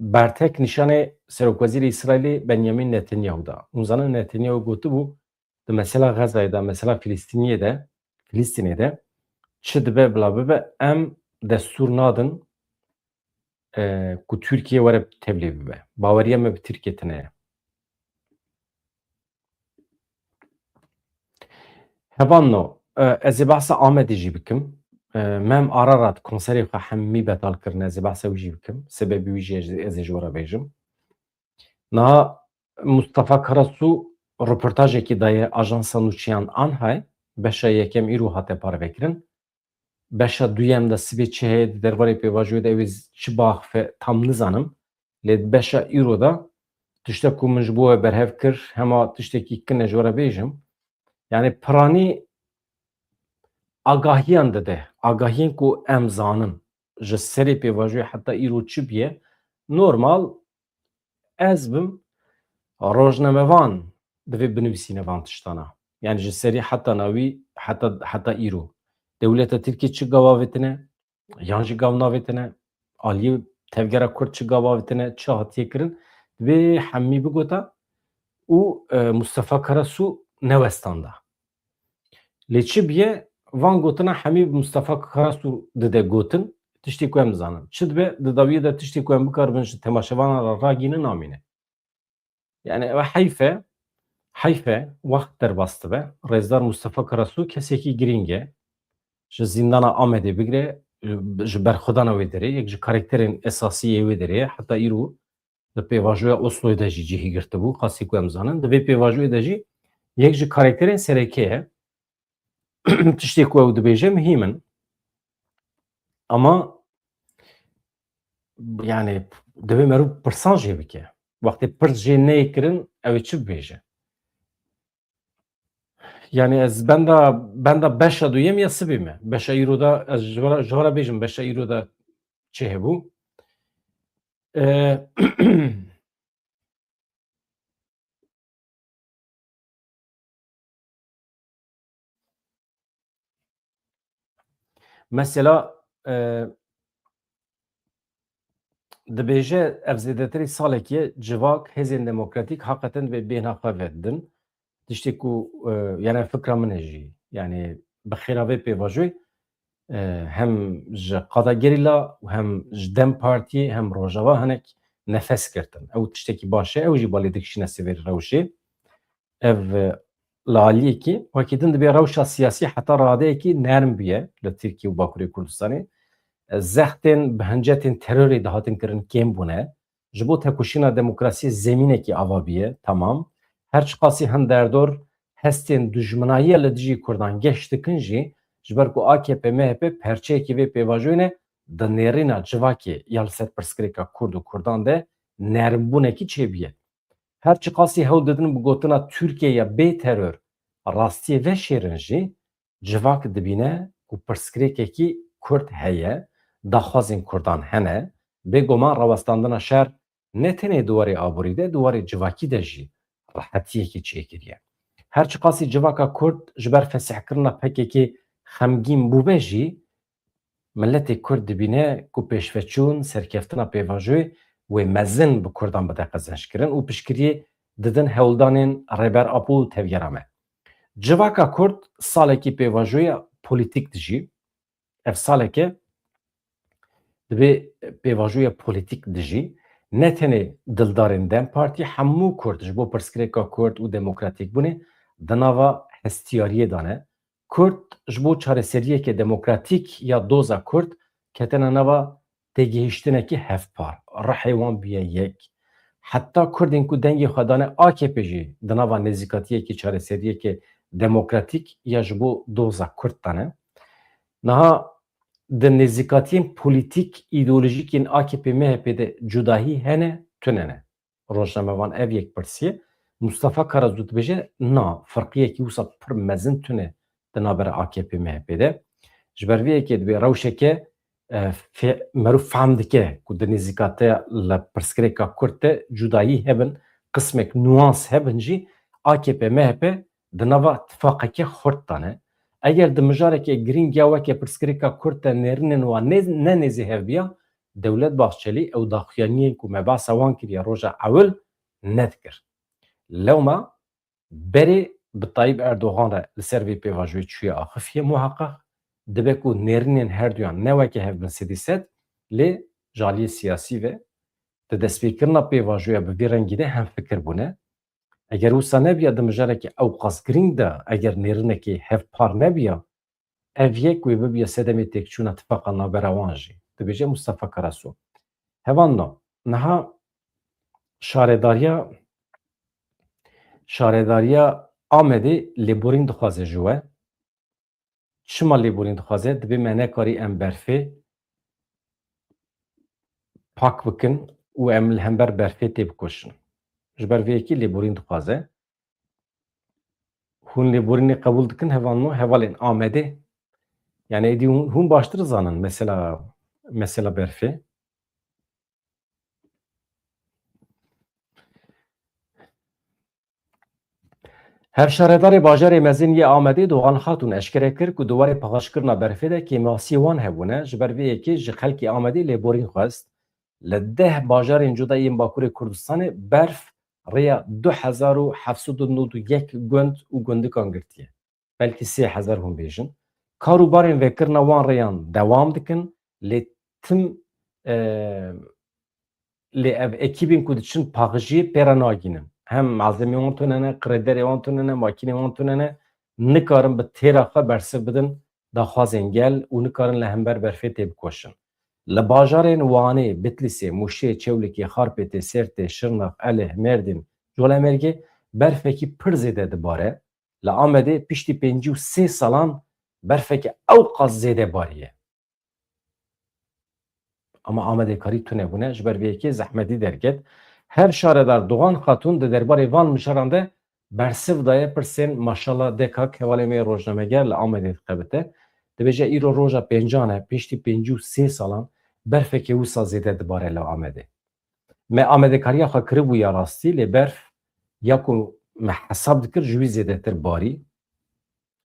bertek nîşanê Serokwezîrê Îsraîlê Benyamin Netanyahu da. Hûn zanin Netanyahu gotibû, di mesela Xezayê de, mesela Filistîniyê de, Filistînê de çi dibe bila bibe, em destûr nadin, e, ku Tirkiye were tevlî bibe. Baweriya me bi Tirkiye tune ye. Hevalno, e, ez ê behsa Amedê jî bikim. E, Mem Ararat konserê xwe hemî betal kirine, ez ê behsa wî jî bikim. Sebebê wî jî ez, ez ê ji we re bêjim. Niha Mustafa Karasu roportajekî daye ajansa nûçeyan Anhay, beşa yekem îro hate parvekirin. Beşa duyem de sibê çi heye di derbarê pêvajoyê de ew ê çi biaxife tam nizanim. Lê di beşa îro de tiştek ku min ji bo we berhev kir, hema tiştekî kin e ji we re bêjim. Yani piranî agahiyan dide. Agahiyên ku em zanin ji serê pêvajoyê heta îro çi biye, normal ez bim, rojnamevan divê binivîsîne van tiştana. Yani ji serî heta navî, heta, heta îro. Dewleta Tirkiyê çi gav avêtine, yan jî gav navêtine, aliyê tevgera Kurd çi gav avêtine, çi hatiye kirin, divê hemî bigota û, e, Mustafa Karasu newestanda. Lê çi biye, van gotina hemî bi Mustafa Karasu dide gotin, tiştê ku em dizanin. Çi dibe, di dawiyê de tiştê ku em bikaribin ji temaşevanan re ragînin namîne. Yani ew heyf e, heyf e, wext derbas dibe. Rêzdar Mustafa Karasu kesekî girîng e. Ji zîndana Amedê bigire, ji berxwedana wê derê, yek ji karakterên esasî yê wê derê ye. Heta îro di pêvajoya Osloyê de jî cihî girtibû, qasî ku em zanin. Di vê pêvajoyê de jî yek ji karakterên sereke ye. Tiştê ku ew dibêje muhîm in. Ama yani divê meriv pirsan jê bike. Wextê pirs jê neyê kirin, ew ê çi bibêje? Yani ez benda, benda beşa duyem ya sibê me. Beşa îro da ez ji we re, ji we re bêjim, beşa îro da çi hebû? Ee, Mesela, e, dibêje ev zêdetirî salekê civak hêzên demokratîk haqeten vê bêhna xwe vedidin. Tiştê ku, e, yani fikra min e jî. Yani bi xêra vê pêvajoyê, e, hem ji qada gerîla û hem ji DEM Partiyê hem Rojava hinek nefes girtin. Ew tiştekî baş e, ew jî balê dikişîne sivêrê rewşê. Ev, e, li aliyekî, wekî din dibê rewşa siyasî heta radeyekî nerm bûye li Tirkiye û Bakurê Kurdistanê. E, zextên bi hincetên terorê dihatin kirin kêm bûne. Ji bo tekoşîna demokrasiyê zemînekî ava bûye, temam. Her çiqasî hin derdor hestên dijminayiya li dijî Kurdan geş dikin jî, ji ber ku A K P M H P perçeyekî vê pêvajoyê ne, di nêrîna civakê ya li ser pirsgirêka Kurd û Kurdan de nermbûnekî çêbûye. Her çiqasî hewl didin bi gotina Tirkiye ya bê teror rastiyê veşêrin jî, civak dibîne ku pirsgirêkekî Kurd heye, daxwazên Kurdan hene, bêguman rawestandina şer ne tenê di warê aborî de, di warê civakî de jî rehetiyekê çêkiriye. Her çiqasî civaka Kurd ji ber fesihkirina P K K xemgîn bûbe jî, miletê Kurd dibîne ku pêşveçûn, serkeftina pêvajoyê wê mezin bi Kurdan bide qezençkirin û piştgiriyê didin hewldanên Rêber Apo û tevgera me. Civaka Kurd salekî pêvajoya polîtîk dijî. Ev saleke divê pêvajoya polîtîk dijî. Ne tenê dildarên DEM Partî, hemû Kurd ji bo pirsgirêka Kurd û demokratîkbûnê di nava hestiyariyê de ne. Kurd ji bo çareseriyeke demokratîk ya doza Kurd ketine nava têgihiştinekî hevpar. Rihê wan bûye yek. Heta Kurdên ku dengê xwe dane A K P jî di nava nêzîkatiyekî çareseriyeke demokratîk ya ji bo doza Kurd de ne. Niha di nêzîkatiyên polîtîk, îdeolojîk yên A K P M H P de cudahî hene, tune ne. Rojnamevan ev yek pirsiye. Mustafa Karasu dibêje, na, firqiyekî wisa pir mezin tune di navbera A K P M H P de. Ji ber vê yekê dibê rewşeke, e, fe-, merû fehm dike ku di nêzîkatiya li pirsgirêka Kurd de cudayî hebin, qismek nuans hebin jî A K P M H P di nava tifaqeke xurt de ne. Eger di mijareke girîng ya weke pirsgirêka Kurd de nêrînên wan ne, ne nêzî hev biya, Dewlet Bahçelî ew daxuyaniyên ku me behsa wan kiriye roja ewil nedikir. Lewma berê bi Tayyip Erdogan re li ser vê pêvajoyê çûye axifiye muheqeq, dibe ku nêrînên herduyan ne weke hev bin sedî sed, lê ji aliyê siyasî ve di destpêkirina pêvajoya bi vî rengî de hemfikir bûne. Eger wisa nebiya di mijarekî ewqas girîng de, eger nêrînekî hevpar nebiya, ev yek wê bibiya sedemê têkçûna tifaqa navbera wan jî, dibêje Mustafa Karasu. Hevalno, niha şaredariya, şaredariya Amedê lêborîn dixwaze ji we. Çima lêborîn dixwaze? Dibê me nekarî em berfê pak bikin û em li hember berfê têbikoşin. Ji ber vê yekê lêborîn dixwaze. Hûn lêborînê qebûl dikin, hevalno, hevalên Amedê? Yani êdî hûn, hûn baştir zanin mesela, mesela berfê. Hevşaredarê bajarê mezin yê Amedê Doğan Xatun eşkere kir ku di warê paqijkirina berfê de kêmasiyê wan hebûne, ji ber vê yekê ji xelkê Amedê lêborîn xwest. Li deh bajarên cuda yên Bakurê Kurdistanê berf rêya du hezar û heft sed û nod û yek gund û gundikan girtiye. Belkî sê hezar hûn bêjin. Kar û barên vekirina wan rêyan dewam dikin, lê tim, e, lê ev ekîbên ku diçin paqijiyê pê re nagînin. Hem malzemê wan tune ne, krederê wan tune ne, makînê wan tune ne, nikarin bi têra xwe bersiv bidin daxwazên gel û nikarin li hember berfê têbikoşin. Li bajarên Wanê, Bitlîsê, Mûşê, Çewlîgê, Xarpêtê, Sêrtê, Şirnex, Elih, Mêrdîn, Colemêrgê berfekî pir zêde dibare. Li Amedê piştî pêncî û sê salan berfeke ewqas zêde bariye. Ama amadêkarî tune bûne, ji ber vê yekê zehmetî derket. Hevşaredar Doğan Xatun di derbarê van mijaran de bersiv daye pirsên Maşala Dekak, hevalê me yê rojnameger li Amedê dixebite. Dibêje, îro roja pêncan e, piştî pêncî û sê salan berfeke wisa zêde dibare li Amedê. Me amadekariya xwe kiribû ya rastî, lê berf ya ku me hesab dikir ji wî zêdetir barî.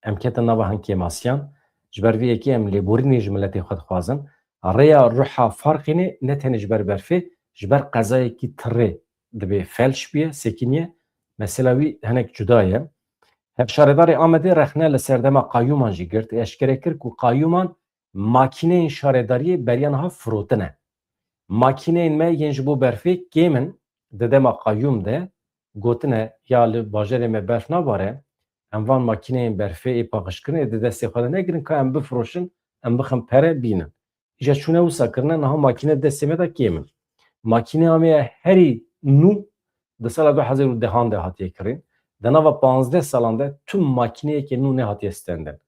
Em ketin nava hin kêmasiyan. Ji ber vê yekê em lêborînê ji miletê xwe dixwazin. Rêya ruha Farqînê ne tenê ji ber berfê, ji ber qezayekî tirê dibê felç bûye, sekiniye. Mesela wî hinek cuda ye. Hevşaredarê Amedê rexne li serdema qayûman jî girt. Eşkere kir ku qayûman makîneyên şaredariyê beriya niha firotine. Makîneyên me yên ji bo berfê kêm in, di dema qayûm de gotine, ya li bajarê me berf nabare, em van makîneyên berfê ê paqijkirinê di destê xwe de negirin, ka em bifiroşin, em bixin pere bînin. Îja çûne wisa kirine, niha makîne destê me de kêm in. Makîneya me ya herî nû di sala du hezar û dehan de hatiye kirin. Di nava panzdeh salan de tu makîneyeke nû nehatiye stendin.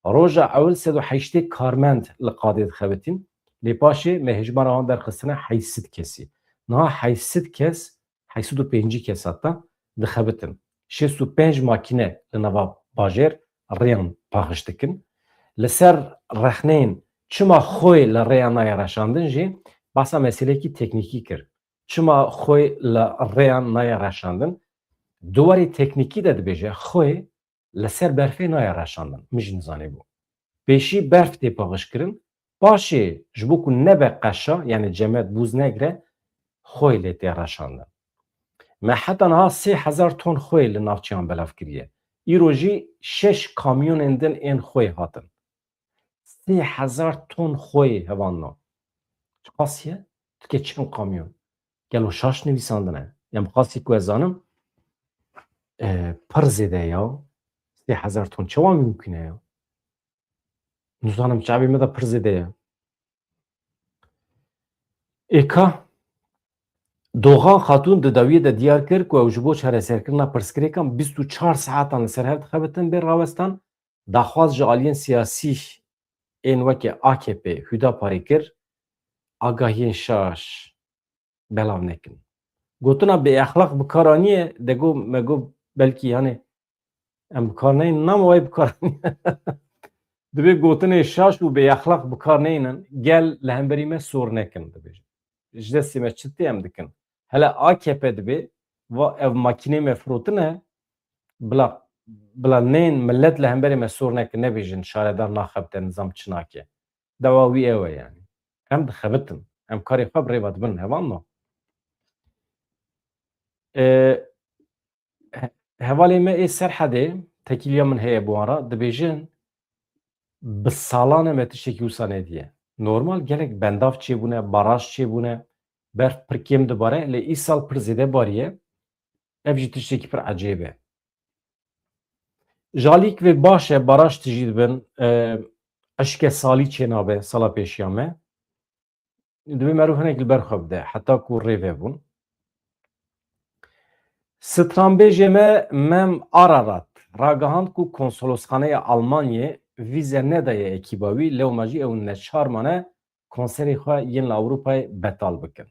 Roja ewil sed û heştê karmend li qadê dixebitin, lê paşê me hejmara wan derxistine heyşt sed kesî. Niha heyşt sed kes, heyşt sed û pêncî kes heta dixebitin. Şêst û pênc makîne li nava bajêr rêyan paqij dikin. Li ser rexneyên çima xwê li rêyan nayê reşandin jî behsa meseleyekî teknîkî kir. Çima xwê li rêyan nayê reşandin? Di warê teknîkî de dibêje, xwê li ser berfê nayê reşandin. Min jî nizanîbû. Pêşî berf tê paqijkirin, paşê ji bo ku nebe qeşa, yani cemed bûz negire, xwê lê tê reşandin. Me heta niha sê hezar ton xwê li navçeyan belav kiriye. Îro jî şeş kamyonên din ên xwê hatin. Sê hezar ton xwê, hevalno. Çiqas ye? Dike çend kamyon? Gelo şaş nivîsandine? Em xwestî ku ez zanim, e, pir zêde ya. Sê hezar ton. Çawa mimkun e ya? Nizanim çavê me de pir zêde ye. Êka Doğan Xatun di dawiyê de diyar kir ku ew ji bo çareserkirina pirsgirêkan bîst û çar saetan li ser hev dixebitin bê rawestan, daxwaz ji aliyên siyasî ên weke A K P, Hüdaparê kir, agahiyên şaş belav nekin. Gotina bêexlaq bi kar aniye, de got, me got belkî, yani, em bi kar neynin, nama wê bi kar aniye. Divê gotinê şaş û bêexlaq bi kar neynin, gel li hemberî me sor nekin, dibêjin. Ji destê me çi tê em dikin. Hele A K P dibê, va ev makînê me firotine, bila, bila nên millet li hemberê me sor nekin, nebêjin şaredar naxebite, nizam çi nake. Dawa wî ew e yani. Em dixebitin. Em karê xwe bi rê ve dibin, hevalno. E, he-, hevalê me ê Serhedê, tekîliya min heye bi wan re, dibêjin, bi salan e me tiştekî wisa nediye. Normal, gelek bendav çêbûne, baraj çêbûne, berf pir kêm dibare, lê îsal pir zêde bariye. Ev jî tiştekî pir ecêb e. Jalîk vê baş e, baraj tijî dibin, e, eşke salî çênabe, sala pêşiya me. Divê meriv hinek li ber xwe bide, heta ku rê vebûn. Stranbêjê me Mem Ararat ragihand ku konsolosxaneya Almanyê vîze nedaye ekîba wî, lewma jî ew neçar mane konserê xwe yên li Ewropayê betal bikin.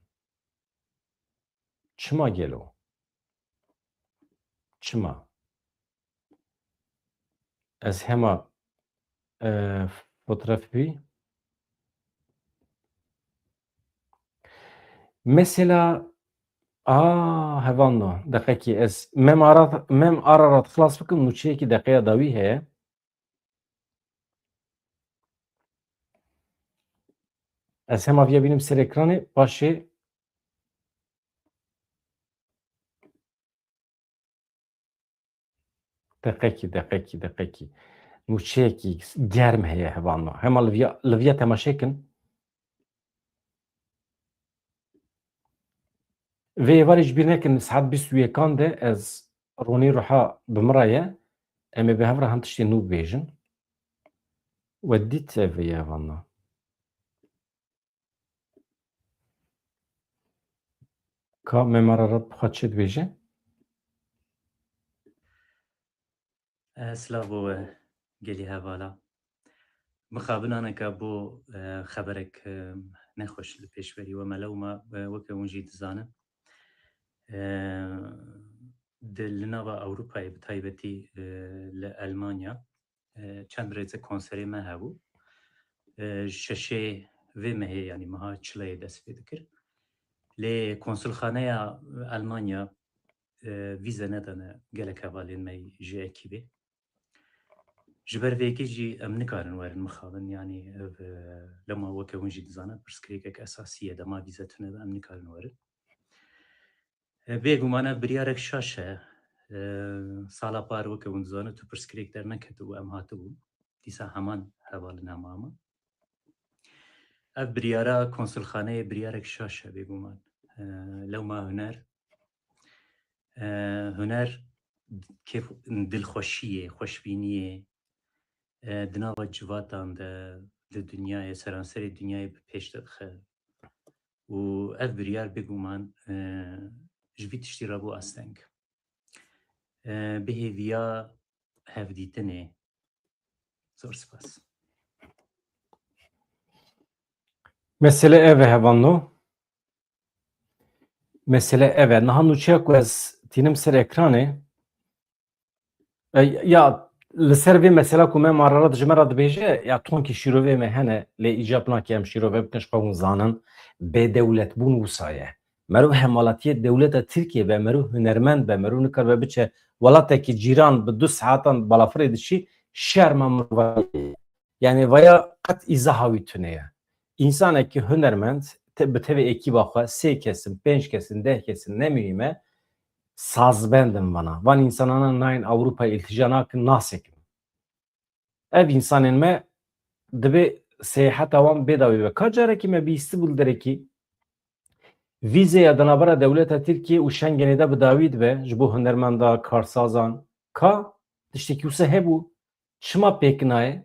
Çima gelo? Çima? Ez hema, e, fotoğrafî. Mesela, a, hevalno, deqekî ez Mem Ara-, Mem Ararat xilas bikim, nûçeyekî deqeya dawî heye. Ez hema viya bînim ser ekranê, paşê Deqekî, deqekî, deqekî. Nûçeyekî germ heye hevalno. Hema li viya, li viya temaşe kin. Vê êvarê ji bîr nekin, saet bîst û yekan de ez Ronî Ruha bi min re ye. Em ê bi hev re hin tiştê nû bibêjin. We dît ev vê ye hevalno. Ka Mem Ararat bi xwe çi dibêje? Eh, silav bo we gelî hevala. Mixabinaneke bo, eh, xeberek, eh, nexweş li pêşberî we me lewma, eh, weke hûn jî dizanin. Eh, di, li nava Ewropayê bi taybetî, eh, li Elmanya, e, çend rêze konserê me hebû. E, şeşê vê mehê, yanî meha çilayê dest pê dikir. Lê konsulxaneya Elmanya, e, vîze nedane gelek hevalên me ji ekîbê. Ji ber vê yekê jî em nikarin werin mixabin, yanî ev, e, lema weke hûn jî dizanin, pirsgirêkek esasî ye, dema vîze tune be, em nikarin werin. E, bêguman ev biryarek şaş e. E, sala par weke hûn dizanin tu pirsgirêk derneketibû, em hatibûn. Dîsa heman hevalin hema me. Ev biryara konsulxaneyê biryarek şaş e bêguman. E, lewma huner, e, huner kêf, dilxweşiyê, xweşbîniyê, e, di nava civatan de, di dinyayê, seranserê dinyayê bi pêş de dixe. Û ev biryar bêguman, e, ji vî tiştî re bû asteng. E, bi hêviya hevdîtinê. Zor spas. Mesele ev e, hevalno. Mesele ev e. Niha nûçeya ku ez tînim ser ekranê, e, ya, li ser vê mesela ku Mem Ararat ji me re dibêje, ya, tonkî şîrovê me hene, lê îcab nake em şîrove bikin, ji xwe hûn zanin, bêdewletbûn wisa ye. Meriv hemalatiyê dewleta Tirkiyê be, meriv hunermend be, meriv nikaribe biçe welatekî cîran bi du saetan balafirê diçî, şerma mirovahiyê ye. Yani vaya qet îzaha wî tune ye. Însanekî hunermend te-, bi tevê ekîba xwe sê kes in, pênc kes in, deh kes in, ne muhîm e, sazbend in vana. Van însanana nayên Ewropayê îltîja nakin, nasekin. Ev însanên me dibê seyaheta wan bêdawî be. Ka carekî me bihîstibû li derekî vîzeya di navbera dewleta Tirkiyê û Şengenê de bi dawî dibe ji bo hunermenda, karsazan. Ka Tiştekî wisa hebû. Çima pêk nayê?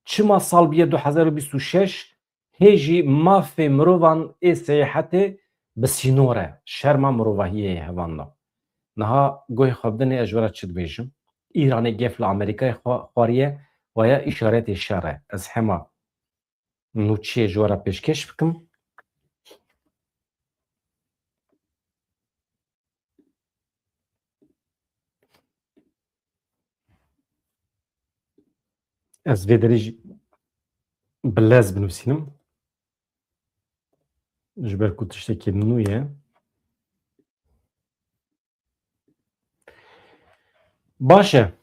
Çima sal bûye du hezar û bîst û şeş hê jî mafê mirovan ê seyahetê bi sînor e? Şerma mirovahiyê ye hevanno. Niha guhê xwe bidinê ez ji we re çi dibêjim. Îranê gef li Amerîkayê xwe-, xwariye, waya îşaretê şer e. Ez hema nûçeyê ji we re pêşkêş bikim. Ez vê derê jî bi lez binivîsînim. Ji ber ku tiştekî nû ye. Baş e.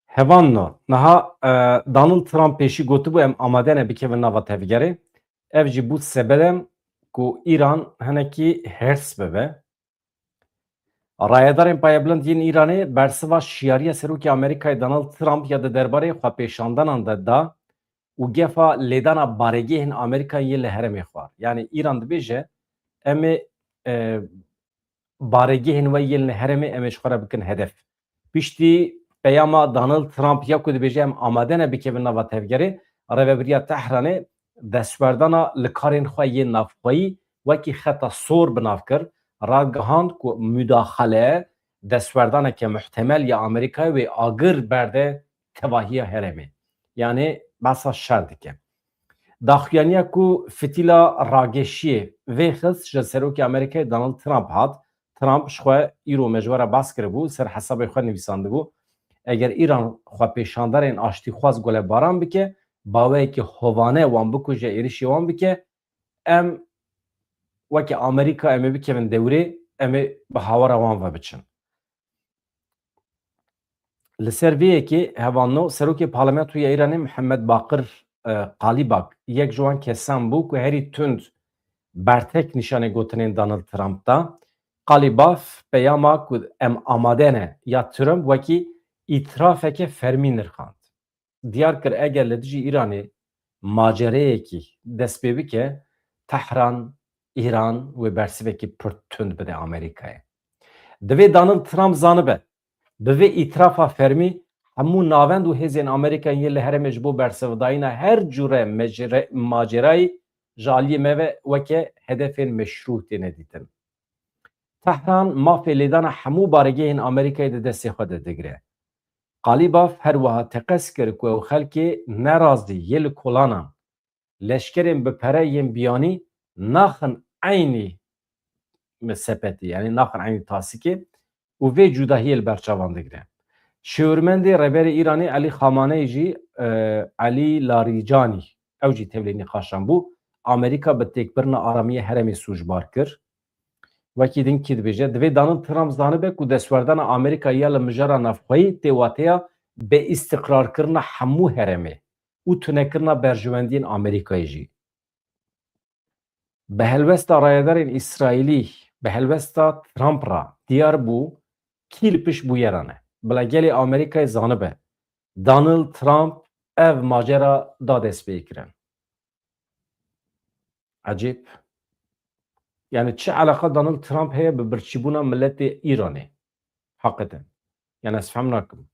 Hevanno, niha, e, Donald Trump pêşî gotibû, em amade ne bikevin nava tevgerê. Ev jî bû sebedem ku Îran hinekî hêrs bibe. Rayedarên payebilind yên Îranê bersiva şiyariya Serokê Amerîkayê Donald Trump ya di derbarê xwepêşandanan de da û gefa lêdana baregehên Amerîkayê yên li herêmê xwar. Yanî Îran dibêje, em ê, e, baregehên we yên li herêmê em ê ji xwe re bikin hedef. Piştî peyama Donald Trump ya ku dibêje em amade ne bikevin nava tevgerê, rêvebiriya Tehranê destwerdana li karên xwe yên navxweyî wekî xeta sor bi nav kir, ragihand ku mudaxale destwerdaneke muhtemel ya Amerîkayê wê agir berde tevahiya herêmê. Yanî behsa şer dike. Daxuyaniya ku fitîla rageşiyê vê xist ji Serokê Amerîkayê Donald Trump hat. Trump ji xwe îro me ji we re bas kiribû, ser hesabê xwe nivîsandibû, eger Îran xwepêşanderên aştîxwaz golebaran bike, baweyekî hovane wan bikuje, êrişî wan bike, em weke Amerîka em ê bikevin dewrê, em ê bi hawara wan ve biçin. Li ser vê yekê hevalno Serokê Parlamentoya Îranê Mihemed Baqir, e, Qalîbak yek ji wan kesan bû ku herî tund bertek nîşanê gotinên Donald Trump da. Qalîbaf peyama ku em amade ne ya Trump wekî îtirafeke fermî nirxand. Diyar kir, eger li dijî Îranê macereyekî dest pê bike, Tehran, Îran wê bersivekî pir tund bide Amerîkayê. Divê Donald Trump zanibe, bi vê îtirafa fermî hemû navend û hêzên Amerîkayê yên li herêmê ji bo bersivdayîna her cûre mecre-, macerayî ji aliyê me ve weke hedefên meşrû têne dîtin. Tehran mafê lêdana hemû baregehên Amerîkayê di destê xwe de digire. Qalîbaf her wiha teqez kir ku ew xelkê nerazî yê li kolanan, leşkerên bi pere yên biyanî naxin eynî sepetî, yanî naxin eynî tasikê û vê cudahiyê li ber çavan digire. Şêwirmendê Rêberê Îranê Elî Xamaneyî jî, e, Elî Larîcanî, ew jî tevlî nîqaşan bû. Amerîka bi têkbirina aramiyê herêmê sûcbar kir. Wekî din kî dibêje, divê Donald Trump zanibe ku destwerdana Amerîka ya li mijara navxweyî tê wateya bêîstiqrarkirina hemû herêmê û tunekirina berjewendiyên Amerîkayê jî. Bi helwesta rayedarên Îsraîlî, bi helwesta Trump re diyar bû kî li pişt bûyeran e. Bila gelê Amerîkayê zanibe, Donald Trump ev macera da destpêkirin. Ecêb. Yani çi eleqa Donald Trump heye bi birçîbûna miletê Îranê? Heqeten. Yani ez fehm nakim.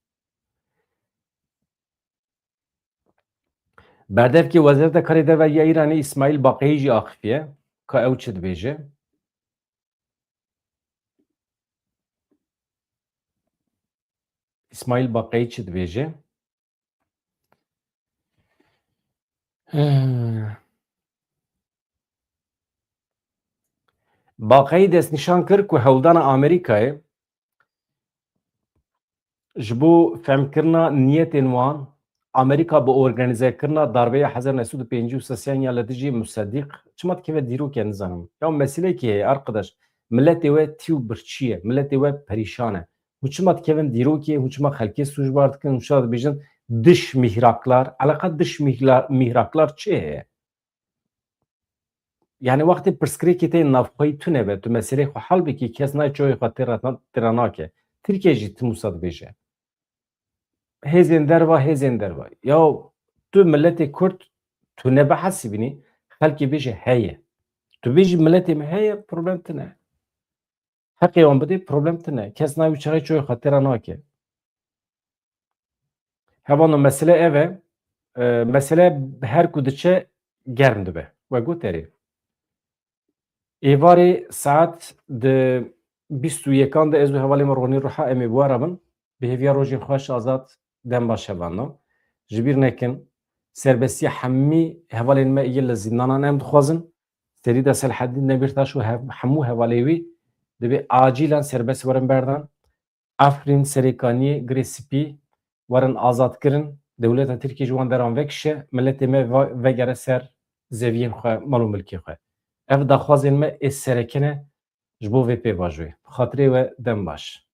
Berdevkê Wezareta Karê Derve ya Îranê Îsmaîl Baqeyî jî axifiye. Ka ew çi dibêje? Îsmaîl Baqeyî çi dibêje? Eh. Baqeyî destnîşan kir ku hewldana Amerîkayê ji bo fehmkirina niyetên wan, Amerîka bi organîzekirina darbeya hezar neh sed û pêncî û sesiyan ya li dijî Musedîq, çima dikeve dîrokê nizanim. Ya meselekê heye, arqedaş, miletê we tî û birçî ye, miletê we perîşan e. Hûn çima dikevin dîrokê, hûn çima xelkê sûcbar dikin, hûn çima dibêjin dış mihraklar, eleqa dış mihla-, mihraklar çi heye? Yani wextê pirsgirêkê te navxweyî tune be, tu meselê xwe hel bikî, kes nayê çavê xwe têra, têra nake. Tirkiye jî tim wisa dibêje. hêzên derva, hêzên derva. Ya tu miletê Kurd, tu nebihesibînî, xelkê bêje heye. Tu bêjî miletê me heye, problem tine. Heqê wan bidê, problem tine. Kes nayê wî çirayê çoyê xwe têra nake. Hevano mesele ev e. E, mesele her ku diçe germ dibe. We got erê. Êvarê saet di bîst û yekan de ez û hevalê me Ronî Ruha em ê bi we re bin. Bi hêviya rojên xweş, azad, dem baş hevalno. Ji bîr nekin, serbestiya hemî hevalên me yên li zîndanan em dixwazin. Serîda Selhedîn Demîrtaş û hev-, hemû hevalê wî divê acîlan serbest werin berdan. Efrîn, Serêkaniyê, Girê Spî werin azad kirin. Dewleta Tirkiyê ji wan deran vekişe, miletê me va-, vegere ser zeviyên xwe, mal û milkê xwe. Ev daxwazên me ê sereke ne ji bo vê pêvajoyê. Bi xatirê we dem baş.